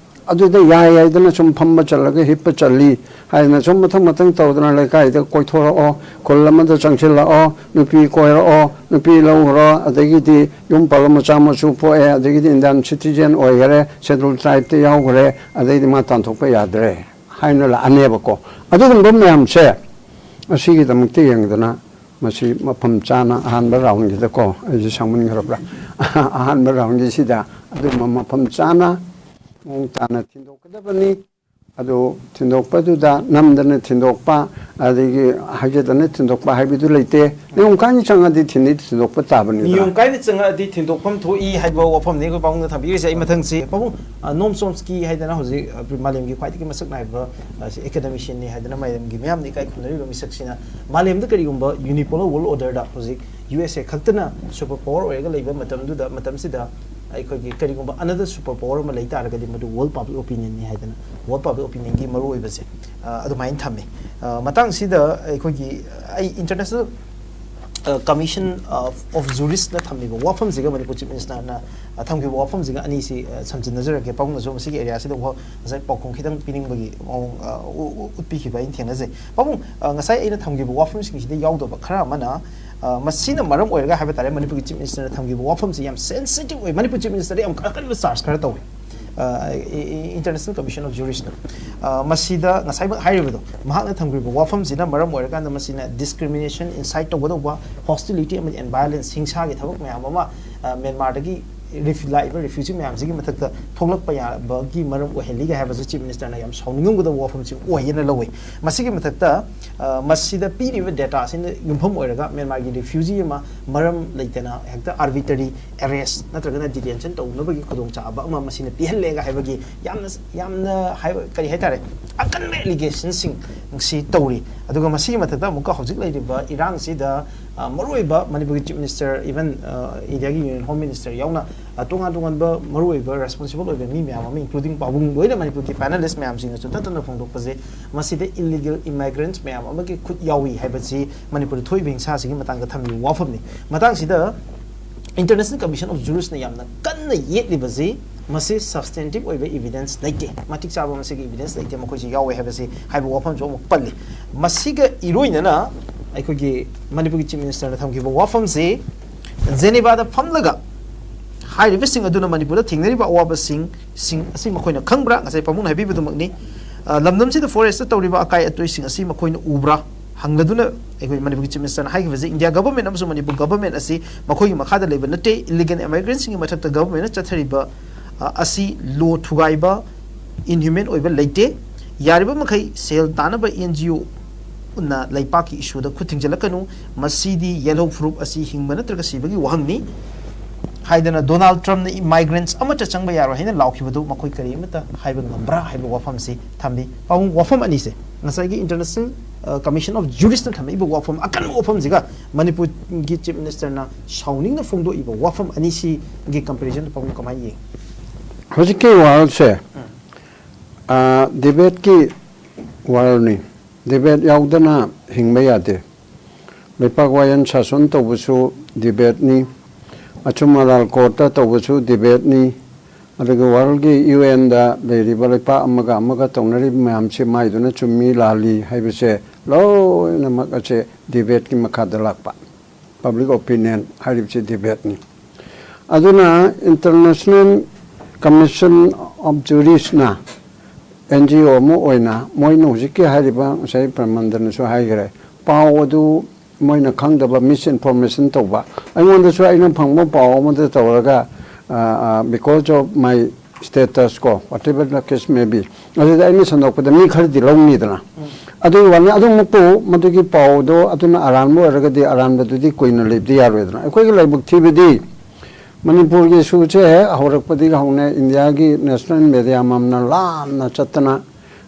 ꯑꯗꯨꯗ ꯌꯥꯏ ꯍꯥꯏꯗꯅ ꯁꯨꯝ ꯐꯝꯕ ꯆꯠꯂꯒ ꯍꯤꯞꯄ ꯆꯠꯂꯤ ꯍꯥꯏꯗꯅ ꯁꯨꯝ ꯃꯊꯪ ꯃꯊꯪ ꯇꯧꯗꯅ ꯂꯩꯀꯥꯏꯗ ꯀꯣꯏꯊꯣꯔꯛꯑꯣ, ꯈꯨꯜ ꯑꯃꯗ ꯆꯪꯁꯤꯜꯂꯛꯑꯣ, ꯅꯨꯄꯤ ꯀꯣꯏꯔꯛꯑꯣ, ꯅꯨꯄꯤ ꯂꯧꯈ꯭ꯔꯣ, ꯑꯗꯒꯤꯗꯤ ꯌꯨꯝ ꯄꯥꯜꯂ ꯃꯆꯥ ꯃꯁꯨ ꯄꯣꯛꯑꯦ, ꯑꯗꯒꯤꯗꯤ ꯏꯟꯗꯤꯌꯥꯟ ꯁꯤꯇꯤꯖꯦꯟ ꯑꯣꯏꯈꯔꯦ, ꯁꯦꯗꯨꯜ ꯇ꯭ꯔꯥꯏꯕꯇ ꯌꯥꯎꯈ꯭ꯔꯦ, ꯑꯗꯩꯗꯤ ꯃꯥ ꯇꯥꯟꯊꯣꯛꯄ ꯌꯥꯗ꯭ꯔꯦ ꯍꯥꯏꯅ ꯂꯥꯛꯑꯅꯦꯕꯀꯣ꯫ ꯑꯗꯨꯒꯨꯝꯕ ꯃꯌꯥꯝꯁꯦ ꯑꯁꯤꯒꯤꯗꯃꯛꯇ ꯌꯦꯡꯗꯅ ꯃꯁꯤ ꯃꯐꯝ ꯆꯥꯅ ꯑꯍꯥꯟꯕ ꯔꯥꯎꯟꯒꯤꯗꯀꯣ, ꯑꯩꯁꯦ ꯁꯥꯡꯃꯟꯈ꯭ꯔꯕ꯭ꯔꯥ? ꯑꯍꯥꯟꯕ ꯔꯥꯎꯟꯒꯤꯁꯤꯗ ꯑꯗꯨꯝꯕ ꯃꯐꯝ ꯆꯥꯅ ꯃꯑꯣꯡ ꯇꯥꯅ ꯊꯤꯟꯗꯣꯛꯀꯗꯕꯅꯤ꯫ ꯑꯗꯨ ꯊꯤꯟꯗꯣꯛꯄꯗꯨꯗ ꯅꯝꯗꯅ ꯊꯤꯟꯗꯣꯛꯄ, ꯑꯗꯒꯤ ꯍꯥꯏꯖꯗꯅ ꯊꯤꯟꯗꯣꯛꯄ ꯍꯥꯏꯕꯗꯨ ꯂꯩꯇꯦ꯫ ꯅꯤꯌꯣꯝ ꯀꯥꯏꯅ ꯆꯪꯉꯗꯤ ꯊꯤꯟꯗꯤ ꯊꯤꯟꯗꯣꯛꯄ ꯇꯥꯕꯅꯤꯗꯅ꯫ ꯅꯤꯌꯣꯝ ꯀꯥꯏꯅ ꯆꯪꯉꯛꯑꯗꯤ ꯊꯤꯟꯗꯣꯛꯐꯝ ꯊꯣꯛꯏ ꯍꯥꯏꯕ ꯋꯥꯐꯝꯅꯤ ꯑꯩꯈꯣꯏ ꯄꯥꯕꯨꯡꯅ ꯊꯝꯕꯤꯔꯤꯁꯦ꯫ ꯑꯩ ꯃꯊꯪꯁꯤ ꯄꯥꯕꯨꯡ, ꯑ, ꯅꯣꯝ ꯆꯣꯝꯁꯀꯤ ꯍꯥꯏꯗꯅ ꯍꯧꯖꯤꯛ, ꯑ, ꯃꯥꯂꯦꯝꯒꯤ ꯈ꯭ꯋꯥꯏꯗꯒꯤ ꯃꯁꯛ ꯅꯥꯏꯕ, ꯑ, ꯁꯤ ꯑꯦꯀꯥꯗꯦꯃꯤꯁꯤꯌꯟꯅꯤ ꯍꯥꯏꯗꯅ ꯃꯥꯂꯦꯝꯒꯤ ꯃꯤꯌꯥꯝꯅ ꯏꯀꯥꯏ ꯈꯨꯝꯅꯔꯤꯕ ꯃꯤꯁꯛꯁꯤꯅ ꯃꯥꯂꯦꯝꯗ ꯀꯔꯤꯒꯨꯝꯕ ꯌꯨꯅꯤꯄꯣꯂꯔ ꯋꯥꯔꯜ ꯑꯣꯔꯗꯔꯗ ꯍꯧꯖꯤꯛ ꯌꯨ ꯑꯦꯁ ꯑꯦ ꯈꯛꯇꯅ ꯁꯨꯄꯔ ꯄꯥꯋꯔ ꯑꯣꯏꯔꯒ ꯂꯩꯕ ꯃꯇꯝꯗꯨꯗ, ꯃꯇꯝꯁꯤꯗ ꯑꯩꯈꯣꯏꯒꯤ ꯀꯔꯤꯒꯨꯝꯕ ꯑꯅꯗꯔ ꯁꯨꯄꯔ ꯄꯥꯋꯔ ꯑꯃ ꯂꯩ ꯇꯥꯔꯒꯗꯤ ꯃꯗꯨ ꯋꯥꯔꯜ ꯄꯕ꯭ꯂꯤꯛ ꯑꯣꯄꯤꯅꯤꯌꯟꯅꯤ ꯍꯥꯏꯗꯅ ꯋꯥꯔꯜ ꯄꯕ꯭ꯂꯤꯛ ꯑꯣꯄꯤꯅꯤꯌꯟꯒꯤ ꯃꯔꯨꯑꯣꯏꯕꯁꯦ, ꯑ, ꯑꯗꯨꯃꯥꯏꯅ ꯊꯝꯃꯤ꯫ ꯑ, ꯃꯇꯥꯡꯁꯤꯗ ꯑꯩꯈꯣꯏꯒꯤ ꯑꯩ international, uh, commission of, of ꯖꯨꯔꯤꯁꯅ ꯊꯝꯃꯤꯕ ꯋꯥꯐꯝꯁꯤꯒ ꯃꯅꯤꯄꯨꯔ ꯆꯤꯐ ꯃꯤꯅꯤꯁꯇꯔꯅ, ꯑ, ꯊꯝꯈꯤꯕ ꯋꯥꯐꯝꯁꯤꯒ ꯑꯅꯤꯁꯤ, ꯑ, ꯁꯝꯖꯤꯟꯅꯖꯔꯒꯦ꯫ ꯄꯥꯕꯨꯡꯅꯁꯨ ꯃꯁꯤꯒꯤ ꯑꯦꯔꯤꯌꯥꯁꯤꯗ ꯋꯥ-, ꯉꯁꯥꯏ ꯄꯥꯎꯈꯨꯝ ꯈꯤꯇꯪ ꯄꯤꯅꯤꯡꯕꯒꯤ ꯃꯑꯣꯡ, ꯑ, ꯎ-, ꯎ-, ꯎꯠꯄꯤꯈꯤꯕ ꯑꯩꯅ ꯊꯦꯡꯅꯖꯩ꯫ ꯄꯥꯕꯨꯡ, ꯑ, ꯉꯁꯥꯏ ꯑꯩꯅ ꯊꯝꯈꯤꯕ ꯋꯥꯐꯝꯁꯤꯡꯁꯤꯗ ꯌꯥꯎꯗꯕ ꯈꯔ ꯑꯃꯅ, ꯑ, ꯃꯁꯤꯅ ꯃꯔꯝ ꯑꯣꯏꯔꯒ ꯍꯥꯏꯕ ꯇꯥꯔꯦ, ꯃꯅꯤꯄꯨꯔꯒꯤ ꯆꯤꯐ ꯃꯤꯅꯤꯁꯇꯔꯅ ꯊꯝꯈꯤꯕ ꯋꯥꯐꯝꯁꯤ ꯌꯥꯝ ꯁꯦꯟꯁꯤꯇꯤꯚ ꯑꯣꯏ꯫ ꯃꯅꯤꯄꯨꯔ ꯆꯤꯐ ꯃꯤꯅꯤꯁꯇꯔꯗ ꯌꯥꯝ ꯑꯀꯟꯕ ꯆꯥꯔꯖ ꯈꯔ ꯇꯧꯏ꯫ ꯑ, E-, E-, international commission of ꯖꯨꯔꯤꯁꯅ, ꯑ, ꯃꯁꯤꯗ ꯉꯁꯥꯏꯃꯛ ꯍꯥꯏꯔꯤꯕꯗꯣ, ꯃꯍꯥꯛꯅ ꯊꯝꯈ꯭ꯔꯤꯕ ꯋꯥꯐꯝꯁꯤꯅ ꯃꯔꯝ ꯑꯣꯏꯔꯀꯥꯟꯗ ꯃꯁꯤꯅ ꯗꯤꯁꯀ꯭ꯔꯤꯃꯤꯅꯦꯁꯟ, ꯏꯟꯁꯥꯏꯠ ꯇꯧꯒꯗꯧꯕ, ꯍꯣꯁꯇꯤꯂꯤꯇꯤ ꯑꯃꯗꯤ ꯑꯦꯟꯚꯥꯏꯂꯦꯟꯁ, ꯍꯤꯡꯁꯥꯒꯤ ꯊꯕꯛ ꯃꯌꯥꯝ ꯑꯃ, ꯑ, ꯃ꯭ꯌꯥꯟꯃꯥꯔꯗꯒꯤ ꯔꯤꯐ-, ꯂꯥꯛꯏꯕ ꯔꯤꯐ꯭ꯌꯨꯖꯤ ꯃꯌꯥꯝꯁꯤꯒꯤ ꯃꯊꯛꯇ ꯊꯣꯛꯂꯛꯄ ꯌꯥꯕꯒꯤ ꯃꯔꯝ ꯑꯣꯏꯍꯜꯂꯤꯒ ꯍꯥꯏꯕꯁꯤ ꯆꯤꯐ ꯃꯤꯅꯤꯁꯇꯔꯅ ꯌꯥꯝ ꯁꯥꯎꯅꯤꯡꯉꯝꯒꯗꯕ ꯋꯥꯐꯝꯁꯤ ꯑꯣꯏꯌꯦꯅ ꯂꯧꯋꯤ꯫ ꯃꯁꯤꯒꯤ ꯃꯊꯛꯇ, ꯑ, ꯃꯁꯤꯗ ꯄꯤꯔꯤꯕ ꯗꯦꯇꯥꯁꯤꯅ ꯌꯨꯝꯐꯝ ꯑꯣꯏꯔꯒ ꯃ꯭ꯌꯥꯟꯃꯥꯔꯒꯤ ꯔꯤꯐ꯭ꯌꯨꯖꯤ ꯑꯃ ꯃꯔꯝ ꯂꯩꯇꯅ ꯍꯦꯛꯇ ꯑꯥꯔꯕꯤꯇꯔꯤ ꯑꯦꯔꯦꯁ ꯅꯠꯇ꯭ꯔꯒꯅ ꯗꯤꯇꯦꯟꯁꯟ ꯇꯧꯅꯕꯒꯤ ꯈꯨꯗꯣꯡꯆꯥꯕ ꯑꯃ ꯃꯁꯤꯅ ꯄꯤꯍꯜꯂꯦꯒ ꯍꯥꯏꯕꯒꯤ ꯌꯥꯝꯅ, ꯌꯥꯝꯅ ꯍꯥꯏꯕ, ꯀꯔꯤ ꯍꯥꯏꯇꯥꯔꯦ, ꯑꯀꯟꯕ ꯑꯦꯂꯤꯒꯦꯁꯟꯁꯤꯡ ꯁꯤ ꯇꯧꯔꯤ꯫ ꯑꯗꯨꯒ ꯃꯁꯤꯒꯤ ꯃꯊꯛꯇ ꯑꯃꯨꯛꯀ ꯍꯧꯖꯤꯛ ꯂꯩꯔꯤꯕ ꯏꯔꯥꯡꯁꯤꯗ, ꯑ, ꯃꯔꯨꯑꯣꯏꯕ ꯃꯅꯤꯄꯨꯔꯒꯤ ꯆꯤꯐ ꯃꯤꯅꯤꯁꯇꯔ, ꯏꯚꯟ, ꯑ, ꯏꯟꯗꯤꯌꯥꯒꯤ ꯌꯨꯅꯤꯌꯟ ꯍꯣꯝ ꯃꯤꯅꯤꯁꯇꯔ ꯌꯥꯎꯅ, ꯑ, ꯇꯣꯉꯥꯟ ꯇꯣꯉꯥꯟꯕ ꯃꯔꯨꯑꯣꯏꯕ ꯔꯦꯁꯄꯣꯟꯁꯤꯕꯜ ꯑꯣꯏꯕ ꯃꯤ ꯃꯌꯥꯝ ꯑꯃ, ꯏꯟꯀ꯭ꯂꯨꯗꯤꯡ ꯄꯥꯕꯨꯡ, ꯂꯣꯏꯅ ꯃꯅꯤꯄꯨꯔꯒꯤ ꯄꯦꯅꯦꯂꯤꯁ ꯃꯌꯥꯝꯁꯤꯡꯅꯁꯨ ꯇꯠꯇꯅ ꯐꯣꯡꯗꯣꯛꯄꯁꯦ ꯃꯁꯤꯗ ꯏꯜꯂꯤꯒꯦꯜ ꯏꯃꯥꯏꯒ꯭ꯔꯦꯟꯠꯁ ꯃꯌꯥꯝ ꯑꯃꯒꯤ ꯈꯨꯠ ꯌꯥꯎꯏ ꯍꯥꯏꯕꯁꯤ ꯃꯅꯤꯄꯨꯔꯗ ꯊꯣꯛꯏꯕ ꯍꯤꯡꯁꯥꯁꯤꯒꯤ ꯃꯇꯥꯡꯗ ꯊꯝꯂꯤꯕ ꯋꯥꯐꯝꯅꯤ꯫ ꯃꯇꯥꯡꯁꯤꯗ ꯏꯟꯇꯔꯅꯦꯁꯅꯦꯜ ꯀꯃꯤꯁꯟ ꯑꯣꯐ ꯖꯨꯔꯤꯁꯅ ꯌꯥꯝꯅ ꯀꯟꯅ ꯌꯦꯠꯂꯤꯕꯁꯤ ꯃꯁꯤ ꯁꯕꯁ꯭ꯇꯦꯟꯇꯤꯚ ꯑꯣꯏꯕ ꯏꯚꯤꯗꯦꯟꯁ ꯂꯩꯇꯦ, ꯃꯇꯤꯛ ꯆꯥꯕ ꯃꯁꯤꯒꯤ ꯏꯚꯤꯗꯦꯟꯁ ꯂꯩꯇꯦ, ꯃꯈꯣꯏꯁꯤ ꯌꯥꯎꯋꯦ ꯍꯥꯏꯕꯁꯤ ꯍꯥꯏꯕ ꯋꯥꯐꯝꯁꯨ ꯑꯃꯨꯛ ꯄꯜꯂꯤ꯫ ꯃꯁꯤꯒ ꯏꯔꯣꯏꯅꯅ ꯑꯩꯈꯣꯏꯒꯤ ꯃꯅꯤꯄꯨꯔꯒꯤ ꯆꯤꯐ ꯃꯤꯅꯤꯁꯇꯔꯅ ꯊꯝꯈꯤꯕ ꯋꯥꯐꯝꯁꯤ, ꯖꯦꯅꯤꯕꯥꯗ ꯐꯝꯂꯒ ꯍꯥꯏꯔꯤꯕꯁꯤꯡ ꯑꯗꯨꯅ ꯃꯅꯤꯄꯨꯔꯗ ꯊꯦꯡꯅꯔꯤꯕ ꯑꯋꯥꯕꯁꯤꯡ ꯁꯤꯡ ꯑꯁꯤ ꯃꯈꯣꯏꯅ ꯈꯪꯕ꯭ꯔꯥ? ꯉꯁꯥꯏ ꯄꯥꯕꯨꯡꯅ ꯍꯥꯏꯕꯤꯕꯗꯨꯃꯛꯅꯤ꯫ ꯑ, ꯂꯝꯗꯝꯁꯤꯗ ꯐꯣꯔꯦꯁꯇ ꯇꯧꯔꯤꯕ ꯑꯀꯥꯏ ꯑꯇꯣꯏꯁꯤꯡ ꯑꯁꯤ ꯃꯈꯣꯏꯅ ꯎꯕ꯭ꯔꯥ ꯍꯪꯂꯗꯨꯅ ꯑꯩꯈꯣꯏ ꯃꯅꯤꯄꯨꯔꯒꯤ ꯆꯤꯐ ꯃꯤꯅꯤꯁꯇꯔꯅ ꯍꯥꯏꯈꯤꯕꯁꯤ, ꯏꯟꯗꯤꯌꯥ ꯒꯚꯔꯟꯃꯦꯟꯠ ꯑꯃꯁꯨꯡ ꯃꯅꯤꯄꯨꯔ ꯒꯚꯔꯟꯃꯦꯟꯠ ꯑꯁꯤ ꯃꯈꯣꯏꯒꯤ ꯃꯈꯥꯗ ꯂꯩꯕ ꯅꯠꯇꯦ꯫ ꯏꯂꯤꯒꯦꯜ ꯏꯃꯥꯏꯒ꯭ꯔꯦꯟꯠꯁꯤꯡꯒꯤ ꯃꯊꯛꯇ ꯒꯚꯔꯟꯃꯦꯟꯠꯅ ꯆꯠꯊꯔꯤꯕ, ꯑ, ꯑꯁꯤ ꯂꯣ ꯊꯨꯒꯥꯏꯕ, ꯏꯟꯍ꯭ꯌꯨꯃꯦꯟ ꯑꯣꯏꯕ ꯂꯩꯇꯦ꯫ ꯌꯥꯔꯤꯕ ꯃꯈꯩ ꯁꯦꯜ ꯇꯥꯅꯕ ꯑꯦꯟ ꯖꯤ ꯑꯣꯅ ꯂꯩꯄꯥꯛꯀꯤ ꯏꯁꯨꯗ ꯈꯨꯠ ꯊꯤꯡꯖꯤꯜꯂꯛꯀꯅꯨ꯫ ꯃꯁꯤꯗꯤ ꯌꯦꯜꯍꯧ ꯐꯨꯔꯨꯞ ꯑꯁꯤ ꯍꯤꯡꯕ ꯅꯠꯇ꯭ꯔꯒ ꯁꯤꯕꯒꯤ ꯋꯥꯍꯪꯅꯤ ꯍꯥꯏꯗꯅ ꯗꯣꯅꯥꯜꯗ ꯇ꯭ꯔꯝꯞꯅ ꯏꯃꯥꯏꯒ꯭ꯔꯦꯟꯠꯁ ꯑꯃꯠꯇ ꯆꯪꯕ ꯌꯥꯔꯣꯏ ꯍꯥꯏꯅ ꯂꯥꯎꯈꯤꯕꯗꯨ ꯃꯈꯣꯏ ꯀꯔꯤꯃꯠꯇ ꯍꯥꯏꯕ ꯉꯝꯕ꯭ꯔꯥ ꯍꯥꯏꯕ ꯋꯥꯐꯝꯁꯤ ꯊꯝꯂꯤ꯫ ꯄꯥꯕꯨꯡ, ꯋꯥꯐꯝ ꯑꯅꯤꯁꯦ ꯉꯁꯥꯏꯒꯤ ꯏꯟꯇꯔꯅꯦꯁꯅꯦꯜ, ꯑ, ꯀꯃꯤꯁꯟ ꯑꯣꯐ ꯖꯨꯔꯤꯁꯅ ꯊꯝꯃꯛꯏꯕ ꯋꯥꯐꯝ, ꯑꯀꯟꯕ ꯋꯥꯐꯝꯁꯤꯒ ꯃꯅꯤꯄꯨꯔꯒꯤ ꯆꯤꯐ ꯃꯤꯅꯤꯁꯇꯔꯅ ꯁꯥꯎꯅꯤꯡꯅ ꯐꯣꯡꯗꯣꯛꯏꯕ ꯋꯥꯐꯝ ꯑꯅꯤꯁꯤꯒꯤ ꯀꯝꯄꯦꯔꯤꯖꯟꯗ ꯄꯥꯕꯨꯡ ꯀꯃꯥꯏꯅ ꯌꯦꯡꯉꯤ? ꯍꯧꯖꯤꯛꯀꯤ ꯋꯥꯔꯜꯁꯦ, ꯑ, ꯗꯤꯕꯦꯠꯀꯤ ꯋꯥꯔꯜꯅꯤ꯫ ꯗꯤꯕꯦꯠ ꯌꯥꯎꯗꯅ ꯍꯤꯡꯕ ꯌꯥꯗꯦ꯫ ꯂꯩꯄꯥꯛ ꯋꯥꯌꯦꯜ ꯁꯥꯁꯣꯟ ꯇꯧꯕꯁꯨ ꯗꯤꯕꯦꯠꯅꯤ, ꯑꯆꯨꯝ ꯑꯔꯥꯜ ꯀꯣꯔꯠꯇ ꯇꯧꯕꯁꯨ ꯗꯤꯕꯦꯠꯅꯤ, ꯑꯗꯨꯒ ꯋꯥꯔꯜꯒꯤ ꯌꯨ ꯑꯦꯟꯗ ꯂꯩꯔꯤꯕ ꯂꯩꯄꯥꯛ ꯑꯃꯒ ꯑꯃꯒ ꯇꯧꯅꯔꯤꯕ ꯃꯌꯥꯝꯁꯤ ꯃꯥꯏꯗꯨꯅ ꯆꯨꯝꯃꯤ ꯂꯥꯜꯂꯤ ꯍꯥꯏꯕꯁꯦ ꯂꯣꯏꯅꯃꯛ ꯑꯁꯦ ꯗꯤꯕꯦꯠꯀꯤ ꯃꯈꯥꯗ ꯂꯥꯛꯄ꯫ ꯄꯕ꯭ꯂꯤꯛ ꯑꯣꯄꯤꯅꯤꯌꯟ ꯍꯥꯏꯔꯤꯕꯁꯤ ꯗꯤꯕꯦꯠꯅꯤ꯫ ꯑꯗꯨꯅ ꯏꯟꯇꯔꯅꯦꯁꯅꯦꯜ ꯀꯃꯤꯁꯟ ꯑꯣꯐ ꯖꯨꯔꯤꯁꯅ ꯑꯦꯟ ꯖꯤ ꯑꯣ ꯑꯃ ꯑꯣꯏꯅ ꯃꯣꯏꯅ ꯍꯧꯖꯤꯛꯀꯤ ꯍꯥꯏꯔꯤꯕ, ꯉꯁꯥꯏ ꯄ꯭ꯔꯃꯟꯗꯅꯁꯨ ꯍꯥꯏꯈ꯭ꯔꯦ, ꯄꯥꯎ ꯑꯗꯨ ꯃꯣꯏꯅ ꯈꯪꯗꯕ ꯃꯤꯁꯏꯟꯐꯣꯔꯃꯦꯁꯟ ꯇꯧꯕ, ꯑꯩꯉꯣꯟꯗꯁꯨ ꯑꯩꯅ ꯐꯪꯕ ꯄꯥꯎ ꯑꯃꯗ ꯇꯧꯔꯒ, because of my status ꯀꯣ, whatever the case may be, ꯑꯗꯨꯗ ꯑꯩꯅ ꯁꯟꯗꯣꯛꯄꯗ ꯃꯤ ꯈꯔꯗꯤ ꯂꯧꯅꯤꯗꯅ꯫ ꯑꯗꯨꯒꯤ ꯋꯥꯅꯤ꯫ ꯑꯗꯨꯃꯛꯄꯨ ꯃꯗꯨꯒꯤ ꯄꯥꯎꯗꯣ ꯑꯗꯨꯅ ꯑꯔꯥꯟꯕ ꯑꯣꯏꯔꯒꯗꯤ ꯑꯔꯥꯟꯕꯗꯨꯗꯤ ꯀꯨꯏꯅ ꯂꯩꯕꯗꯤ ꯌꯥꯔꯣꯏꯗꯅ꯫ ꯑꯩꯈꯣꯏꯒꯤ ꯂꯥꯏꯕꯛ ꯊꯤꯕꯗꯤ ꯃꯅꯤꯄꯨꯔꯒꯤ ꯏꯁꯨꯁꯦ ꯍꯦꯛ ꯍꯧꯔꯛꯄꯗꯒꯤ ꯍꯧꯅ ꯏꯟꯗꯤꯌꯥꯒꯤ ꯅꯦꯁꯅꯦꯜ ꯃꯦꯗꯤꯌꯥ ꯃꯝꯅ ꯂꯥꯟꯅ ꯆꯠꯇꯅ,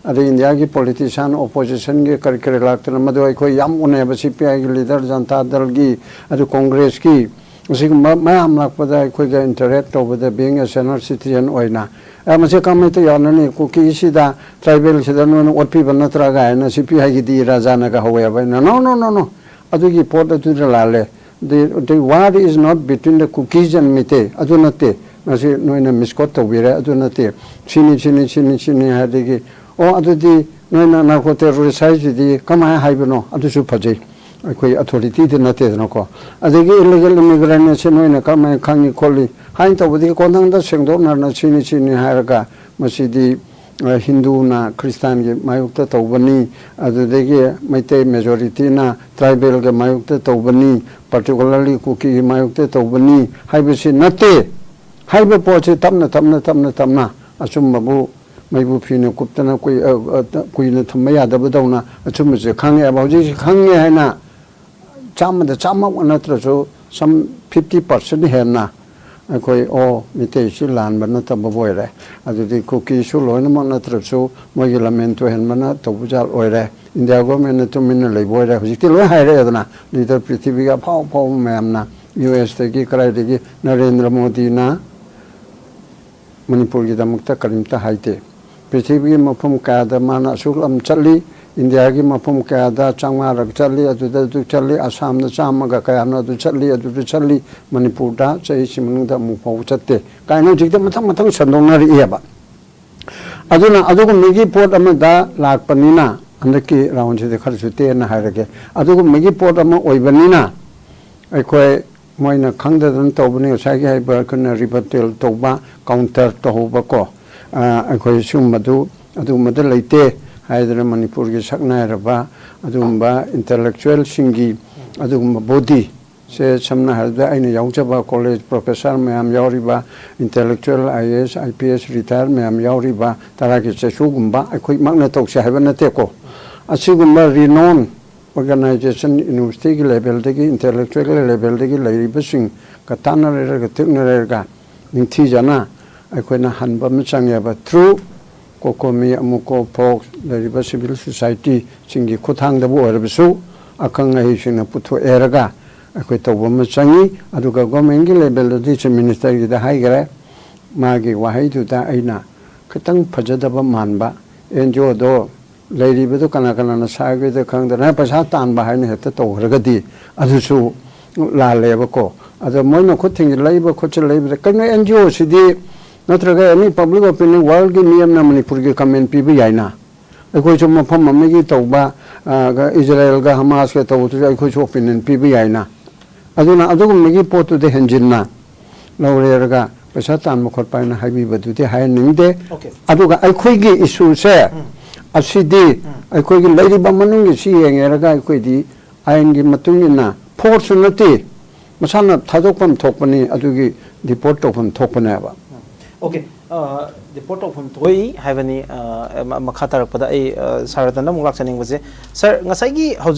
ꯑꯗꯩ ꯏꯟꯗꯤꯌꯥꯒꯤ ꯄꯣꯂꯤꯇꯤꯁꯤꯌꯥꯟ ꯑꯣꯄꯣꯖꯤꯁꯟꯒꯤ ꯀꯔꯤ ꯀꯔꯤ ꯂꯥꯛꯇꯅ, ꯃꯗꯨ ꯑꯩꯈꯣꯏ ꯌꯥꯝ ꯎꯅꯩꯕ, ꯁꯤ ꯄꯤ ꯑꯥꯏꯒꯤ ꯂꯤꯗꯔ, ꯖꯅꯇꯥ ꯗꯜꯒꯤ, ꯑꯗꯨ ꯀꯣꯡꯒ꯭ꯔꯦꯁꯀꯤ, ꯑꯁꯤꯒꯨꯝꯕ ꯃꯌꯥꯝ ꯂꯥꯛꯄꯗ ꯑꯩꯈꯣꯏꯒ ꯏꯟꯇꯔꯦꯛ ꯇꯧꯕꯗ, being a senior citizen ꯑꯣꯏꯅ, "ꯑꯦ, ꯃꯁꯤ ꯀꯃꯥꯏꯅ ꯇꯧ ꯌꯥꯅꯅꯤ? ꯀꯨꯀꯤꯁꯤꯗ, ꯇ꯭ꯔꯥꯏꯕꯦꯜꯁꯤꯗ ꯅꯣꯏꯅ ꯑꯣꯠꯄꯤꯕ ꯅꯠꯇ꯭ꯔꯥ?" ꯀꯥꯏꯅ ꯁꯤ ꯄꯤ ꯑꯥꯏꯒꯤꯗꯤ ꯔꯥꯖꯥꯅꯒ ꯍꯧꯋꯦꯕ꯫ ꯑꯩꯅ, "No, no, no, no, ꯑꯗꯨꯒꯤ ꯄꯣꯠ ꯑꯗꯨꯗ ꯂꯥꯜꯂꯦ꯫ The, the war is not between the Kukis and Meitei, ꯑꯗꯨ ꯅꯠꯇꯦ꯫ ꯃꯁꯤ ꯅꯣꯏꯅ ꯃꯤꯁꯀꯣꯠ ꯇꯧꯕꯤꯔꯦ꯫ ꯑꯗꯨ ꯅꯠꯇꯦ, ꯁꯤꯅꯤ, ꯁꯤꯅꯤ, ꯁꯤꯅꯤ, ꯁꯤꯅꯤ ꯍꯥꯏꯔꯗꯒꯤ, ꯑꯣ, ꯑꯗꯨꯗꯤ ꯅꯣꯏꯅ ꯅꯥꯔꯀꯣ ꯇꯦꯔꯣꯔꯤꯁ ꯍꯥꯏꯁꯤꯗꯤ ꯀꯃꯥꯏꯅ ꯍꯥꯏꯕꯅꯣ? ꯑꯗꯨꯁꯨ ꯐꯖꯩ꯫ ꯑꯩꯈꯣꯏ ꯑꯊꯣꯔꯤꯇꯤꯗꯤ ꯅꯠꯇꯦꯗꯅꯀꯣ꯫ ꯑꯗꯒꯤ ꯏꯂꯤꯒꯦꯜ ꯏꯃꯤꯒ꯭ꯔꯦꯟ ꯑꯁꯤ ꯅꯣꯏꯅ ꯀꯃꯥꯏꯅ ꯈꯪꯉꯤ ꯈꯣꯠꯂꯤ ꯍꯥꯏꯅ ꯇꯧꯕꯗꯒꯤ ꯀꯣꯟꯊꯪꯗ ꯁꯦꯡꯗꯣꯛꯅꯅ ꯁꯤꯅꯤ, ꯁꯤꯅꯤ ꯍꯥꯏꯔꯒ, ꯃꯁꯤꯗꯤ ꯑ, ꯍꯤꯟꯗꯨꯅ ꯈ꯭ꯔꯤꯁꯇꯥꯟꯒꯤ ꯃꯥꯌꯣꯛꯇ ꯇꯧꯕꯅꯤ, ꯑꯗꯨꯗꯒꯤ ꯃꯩꯇꯩ ꯃꯦꯖꯣꯔꯤꯇꯤꯅ ꯇ꯭ꯔꯥꯏꯕꯦꯜꯒ ꯃꯥꯌꯣꯛꯇ ꯇꯧꯕꯅꯤ, ꯄꯥꯔꯇꯤꯀꯨꯂꯔꯂꯤ ꯀꯨꯀꯤꯒꯤ ꯃꯥꯌꯣꯛꯇ ꯇꯧꯕꯅꯤ ꯍꯥꯏꯕꯁꯤ ꯅꯠꯇꯦ꯫ ꯍꯥꯏꯕ ꯄꯣꯠꯁꯤ ꯇꯞꯅ, ꯇꯞꯅ, ꯇꯞꯅ, ꯇꯞꯅ ꯑꯆꯨꯝꯕꯕꯨ ꯃꯩꯕꯨ ꯐꯤꯅ ꯀꯨꯞꯇꯅ ꯀꯨꯏ-, ꯑ, ꯑ, ꯀꯨꯏꯅ ꯊꯝꯕ ꯌꯥꯗꯕꯗꯧꯅ ꯑꯆꯨꯝꯕꯁꯦ ꯈꯪꯉꯦꯕ꯫ ꯍꯧꯖꯤꯛꯁꯤ ꯈꯪꯉꯦ ꯍꯥꯏꯅ ꯆꯥꯝꯃꯗ ꯆꯥꯝꯃꯃꯛ ꯅꯠꯇ꯭ꯔꯁꯨ, some fifty percent ꯍꯦꯟꯅ ꯑꯩꯈꯣꯏ, ꯑꯣ, ꯃꯤꯇꯩꯁꯤ ꯂꯥꯟꯕ ꯅꯠꯇꯕꯕꯨ ꯑꯣꯏꯔꯦ꯫ ꯑꯗꯨꯗꯤ ꯀꯨꯀꯤꯁꯨ ꯂꯣꯏꯅꯃꯛ ꯅꯠꯇ꯭ꯔꯁꯨ ꯃꯣꯏꯒꯤ ꯂꯝꯃꯦꯟ ꯇꯨꯍꯦꯟꯕꯅ ꯇꯧꯕ ꯖꯥꯠ ꯑꯣꯏꯔꯦ꯫ ꯏꯟꯗꯤꯌꯥ ꯒꯣꯔꯃꯦꯟꯅ ꯇꯨꯃꯤꯟꯅ ꯂꯩꯕ ꯑꯣꯏꯔꯦ꯫ ꯍꯧꯖꯤꯛꯇꯤ ꯂꯣꯏ ꯍꯥꯏꯔꯛꯑꯦꯗꯅ, ꯂꯤꯗꯔ ꯄ꯭ꯔꯤꯊꯤꯕꯤꯒꯤ ꯑꯐꯥꯎ ꯑꯐꯥꯎꯕ ꯃꯌꯥꯝꯅ, ꯌꯨ ꯑꯦꯁꯇꯒꯤ ꯀꯗꯥꯏꯗꯒꯤ ꯅꯔꯦꯟꯗ꯭ꯔ ꯃꯣꯗꯤꯅ ꯃꯅꯤꯄꯨꯔꯒꯤꯗꯃꯛꯇ ꯀꯔꯤꯝꯇ ꯍꯥꯏꯗꯦ꯫ ꯄ꯭ꯔꯤꯊꯤꯕꯤꯒꯤ ꯃꯐꯝ ꯀꯌꯥꯗ ꯃꯥꯅ ꯑꯁꯨꯛ ꯂꯝ ꯆꯠꯂꯤ, ꯏꯟꯗꯤꯌꯥꯒꯤ ꯃꯐꯝ ꯀꯌꯥꯗ ꯆꯥꯝꯃꯉꯥꯔꯛ ꯆꯠꯂꯤ, ꯑꯗꯨꯗ ꯑꯗꯨ ꯆꯠꯂꯤ, ꯑꯁꯥꯝꯗ ꯆꯥꯝꯃꯒ ꯀꯌꯥꯅꯣ ꯑꯗꯨ ꯆꯠꯂꯤ, ꯑꯗꯨꯗ ꯆꯠꯂꯤ, ꯃꯅꯤꯄꯨꯔꯗ ꯆꯍꯤꯁꯤ ꯃꯅꯨꯡꯗ ꯑꯃꯨꯛ ꯐꯥꯎꯕ ꯆꯠꯇꯦ ꯀꯥꯏꯅ ꯍꯧꯖꯤꯛꯇꯤ ꯃꯊꯪ ꯃꯊꯪ ꯁꯟꯗꯣꯛꯅꯔꯛꯑꯦꯕ꯫ ꯑꯗꯨꯅ ꯑꯗꯨꯒꯨꯝꯕꯒꯤ ꯄꯣꯠ ꯑꯃꯗ ꯂꯥꯛꯄꯅꯤꯅ, ꯍꯟꯗꯛꯀꯤ ꯔꯥꯎꯟꯁꯤꯗꯤ ꯈꯔꯁꯨ ꯇꯦꯟꯅ ꯍꯥꯏꯔꯒꯦ, ꯑꯗꯨꯒꯨꯝꯕꯒꯤ ꯄꯣꯠ ꯑꯃ ꯑꯣꯏꯕꯅꯤꯅ, ꯑꯩꯈꯣꯏ ꯃꯣꯏꯅ ꯈꯪꯗꯗꯅ ꯇꯧꯕꯅꯤ꯫ ꯉꯁꯥꯏꯒꯤ ꯍꯥꯏꯕ ꯑꯩꯈꯣꯏꯅ ꯔꯤꯕꯇꯦꯜ ꯇꯧꯕ, ꯀꯥꯎꯟꯇꯔ ꯇꯧꯍꯧꯕꯀꯣ, ꯑ, ꯑꯩꯈꯣꯏ ꯁꯤꯒꯨꯝꯕꯗꯨ ꯑꯗꯨꯒꯨꯝꯕꯗ ꯂꯩꯇꯦ ꯍꯥꯏꯗꯅ ꯃꯅꯤꯄꯨꯔꯒꯤ ꯁꯛꯅꯥꯏꯔꯕ ꯑꯗꯨꯒꯨꯝꯕ ꯏꯟꯇꯦꯂꯦꯛꯆꯨꯋꯦꯜꯁꯤꯡꯒꯤ ꯑꯗꯨꯒꯨꯝꯕ ꯕꯣꯗꯤ ꯁꯦ, ꯁꯝꯅ ꯍꯥꯏꯔꯕꯗ ꯑꯩꯅ ꯌꯥꯎꯖꯕ ꯀꯣꯂꯦꯖ ꯄ꯭ꯔꯣꯐꯦꯁꯔ ꯃꯌꯥꯝ ꯌꯥꯎꯔꯤꯕ, intellectual I A S, I P S retire ꯃꯌꯥꯝ ꯌꯥꯎꯔꯤꯕ ꯇꯔꯥꯒꯤ ꯆꯩꯁꯨꯒꯨꯝꯕ ꯑꯩꯈꯣꯏꯃꯛꯅ ꯇꯧꯁꯦ ꯍꯥꯏꯕ ꯅꯠꯇꯦꯀꯣ꯫ ꯑꯁꯤꯒꯨꯝꯕ ꯔꯤꯅꯣꯟ ꯑꯣꯔꯒꯅꯥꯏꯖꯦꯁꯟ, ꯌꯨꯅꯤꯚꯔꯁꯤꯇꯤꯒꯤ ꯂꯦꯚꯦꯜꯗꯒꯤ, ꯏꯟꯇꯦꯂꯦꯛꯆꯨꯋꯦꯜ ꯂꯦꯚꯦꯜꯗꯒꯤ ꯂꯩꯔꯤꯕꯁꯤꯡꯒ ꯇꯥꯟꯅꯔꯒ, ꯇꯤꯛꯅꯔꯒ, ꯅꯤꯡꯊꯤꯖꯅ ꯑꯩꯈꯣꯏꯅ ꯍꯟꯕ ꯑꯃ ꯆꯪꯉꯦꯕ꯫ ꯊ꯭ꯔꯨ ꯀꯣꯀꯣꯃꯤ, ꯑꯃꯨꯀꯣ, ꯐꯣꯛꯁ, ꯂꯩꯔꯤꯕ ꯁꯤꯚꯤꯜ ꯁꯣꯁꯥꯏꯇꯤꯁꯤꯡꯒꯤ ꯈꯨꯠꯊꯥꯡꯗꯕꯨ ꯑꯣꯏꯔꯕꯁꯨ, ꯑꯈꯪ ꯑꯍꯩꯁꯤꯡꯅ ꯄꯨꯊꯣꯛꯑꯦꯔꯒ ꯑꯩꯈꯣꯏ ꯇꯧꯕ ꯑꯃ ꯆꯪꯉꯤ꯫ ꯑꯗꯨꯒ ꯒꯣꯔꯃꯦꯟꯒꯤ ꯂꯦꯚꯦꯜꯗꯗꯤ ꯆꯤꯐ ꯃꯤꯅꯤꯁꯇꯔꯒꯤꯗ ꯍꯥꯏꯈꯔꯦ, ꯃꯥꯒꯤ ꯋꯥꯍꯩꯗꯨꯗ ꯑꯩꯅ ꯈꯤꯇꯪ ꯐꯖꯗꯕ ꯃꯥꯟꯕ, ꯑꯦꯟ ꯖꯤ ꯑꯣꯗꯣ ꯂꯩꯔꯤꯕꯗꯣ ꯀꯅꯥ ꯀꯅꯥꯅ ꯁꯥꯒꯦꯗ ꯈꯪꯗꯅ ꯄꯩꯁꯥ ꯇꯥꯟꯕ ꯍꯥꯏꯅ ꯍꯦꯛꯇ ꯇꯧꯈ꯭ꯔꯒꯗꯤ ꯑꯗꯨꯁꯨ ꯂꯥꯜꯂꯦꯕꯀꯣ꯫ ꯑꯗꯣ ꯃꯣꯏꯅ ꯈꯨꯠ ꯊꯤꯡꯖꯤꯜꯂꯛꯏꯕ ꯈꯣꯠꯆꯤꯜꯂꯛꯏꯕꯗ ꯀꯩꯅꯣ? ꯑꯦꯟ ꯖꯤ ꯑꯣꯁꯤꯗꯤ ꯅꯠꯇ꯭ꯔꯒ ꯑꯦꯅꯤ ꯄꯕ꯭ꯂꯤꯛ ꯑꯣꯄꯤꯅꯤꯌꯟ, ꯋꯥꯔꯜꯒꯤ ꯃꯤ ꯑꯃꯅ ꯃꯅꯤꯄꯨꯔꯒꯤ ꯀꯃꯦꯟ ꯄꯤꯕ ꯌꯥꯏꯅ꯫ ꯑꯩꯈꯣꯏꯁꯨ ꯃꯐꯝ ꯑꯃꯒꯤ ꯇꯧꯕ, ꯑ, ꯏꯖꯔꯥꯌꯦꯜꯒ ꯍꯃꯥꯁꯀ ꯇꯧꯕꯗꯨꯁꯨ ꯑꯩꯈꯣꯏꯁꯨ ꯑꯣꯄꯤꯅꯤꯌꯟ ꯄꯤꯕ ꯌꯥꯏꯅ꯫ ꯑꯗꯨꯅ ꯑꯗꯨꯒꯨꯝꯕꯒꯤ ꯄꯣꯠꯇꯨꯗꯤ ꯍꯦꯟꯖꯤꯟꯅ ꯂꯧꯔꯦꯔꯒ ꯄꯩꯁꯥ ꯇꯥꯟꯕ ꯈꯣꯠꯄ ꯍꯥꯏꯅ ꯍꯥꯏꯕꯤꯕꯗꯨꯗꯤ ꯍꯥꯏꯍꯟꯅꯤꯡꯗꯦ꯫ Okay. ꯑꯗꯨꯒ ꯑꯩꯈꯣꯏꯒꯤ ꯏꯁꯨꯁꯦ ꯑꯁꯤꯗꯤ ꯑꯩꯈꯣꯏꯒꯤ ꯂꯩꯔꯤꯕ ꯃꯅꯨꯡꯒꯤ ꯁꯤ ꯌꯦꯡꯉꯦꯔꯒ ꯑꯩꯈꯣꯏꯗꯤ ꯑꯥꯏꯟꯒꯤ ꯃꯇꯨꯡ ꯏꯟꯅ, ꯐꯣꯔꯁꯁꯨ ꯅꯠꯇꯦ, ꯃꯁꯥꯅ ꯊꯥꯗꯣꯛꯐꯝ ꯊꯣꯛꯄꯅꯤ, ꯑꯗꯨꯒꯤ ꯗꯤꯄꯣꯔꯠ ꯇꯧꯐꯝ ꯊꯣꯛꯄꯅꯦꯕ꯫ Okay, ꯗꯤꯄꯣꯔꯠ ꯇꯧꯐꯝ ꯊꯣꯛꯏ ꯍꯥꯏꯕꯅꯤ꯫ ꯑ, ꯃ- ꯃꯈꯥ ꯇꯥꯔꯛꯄꯗ ꯑꯩ, ꯑ, ꯁꯥꯔꯗꯅ ꯑꯃꯨꯛ ꯂꯥꯛꯆꯅꯤꯡꯕꯁꯦ, ꯁꯥꯔ, ꯉꯁꯥꯏꯒꯤ ꯍꯧꯖꯤꯛ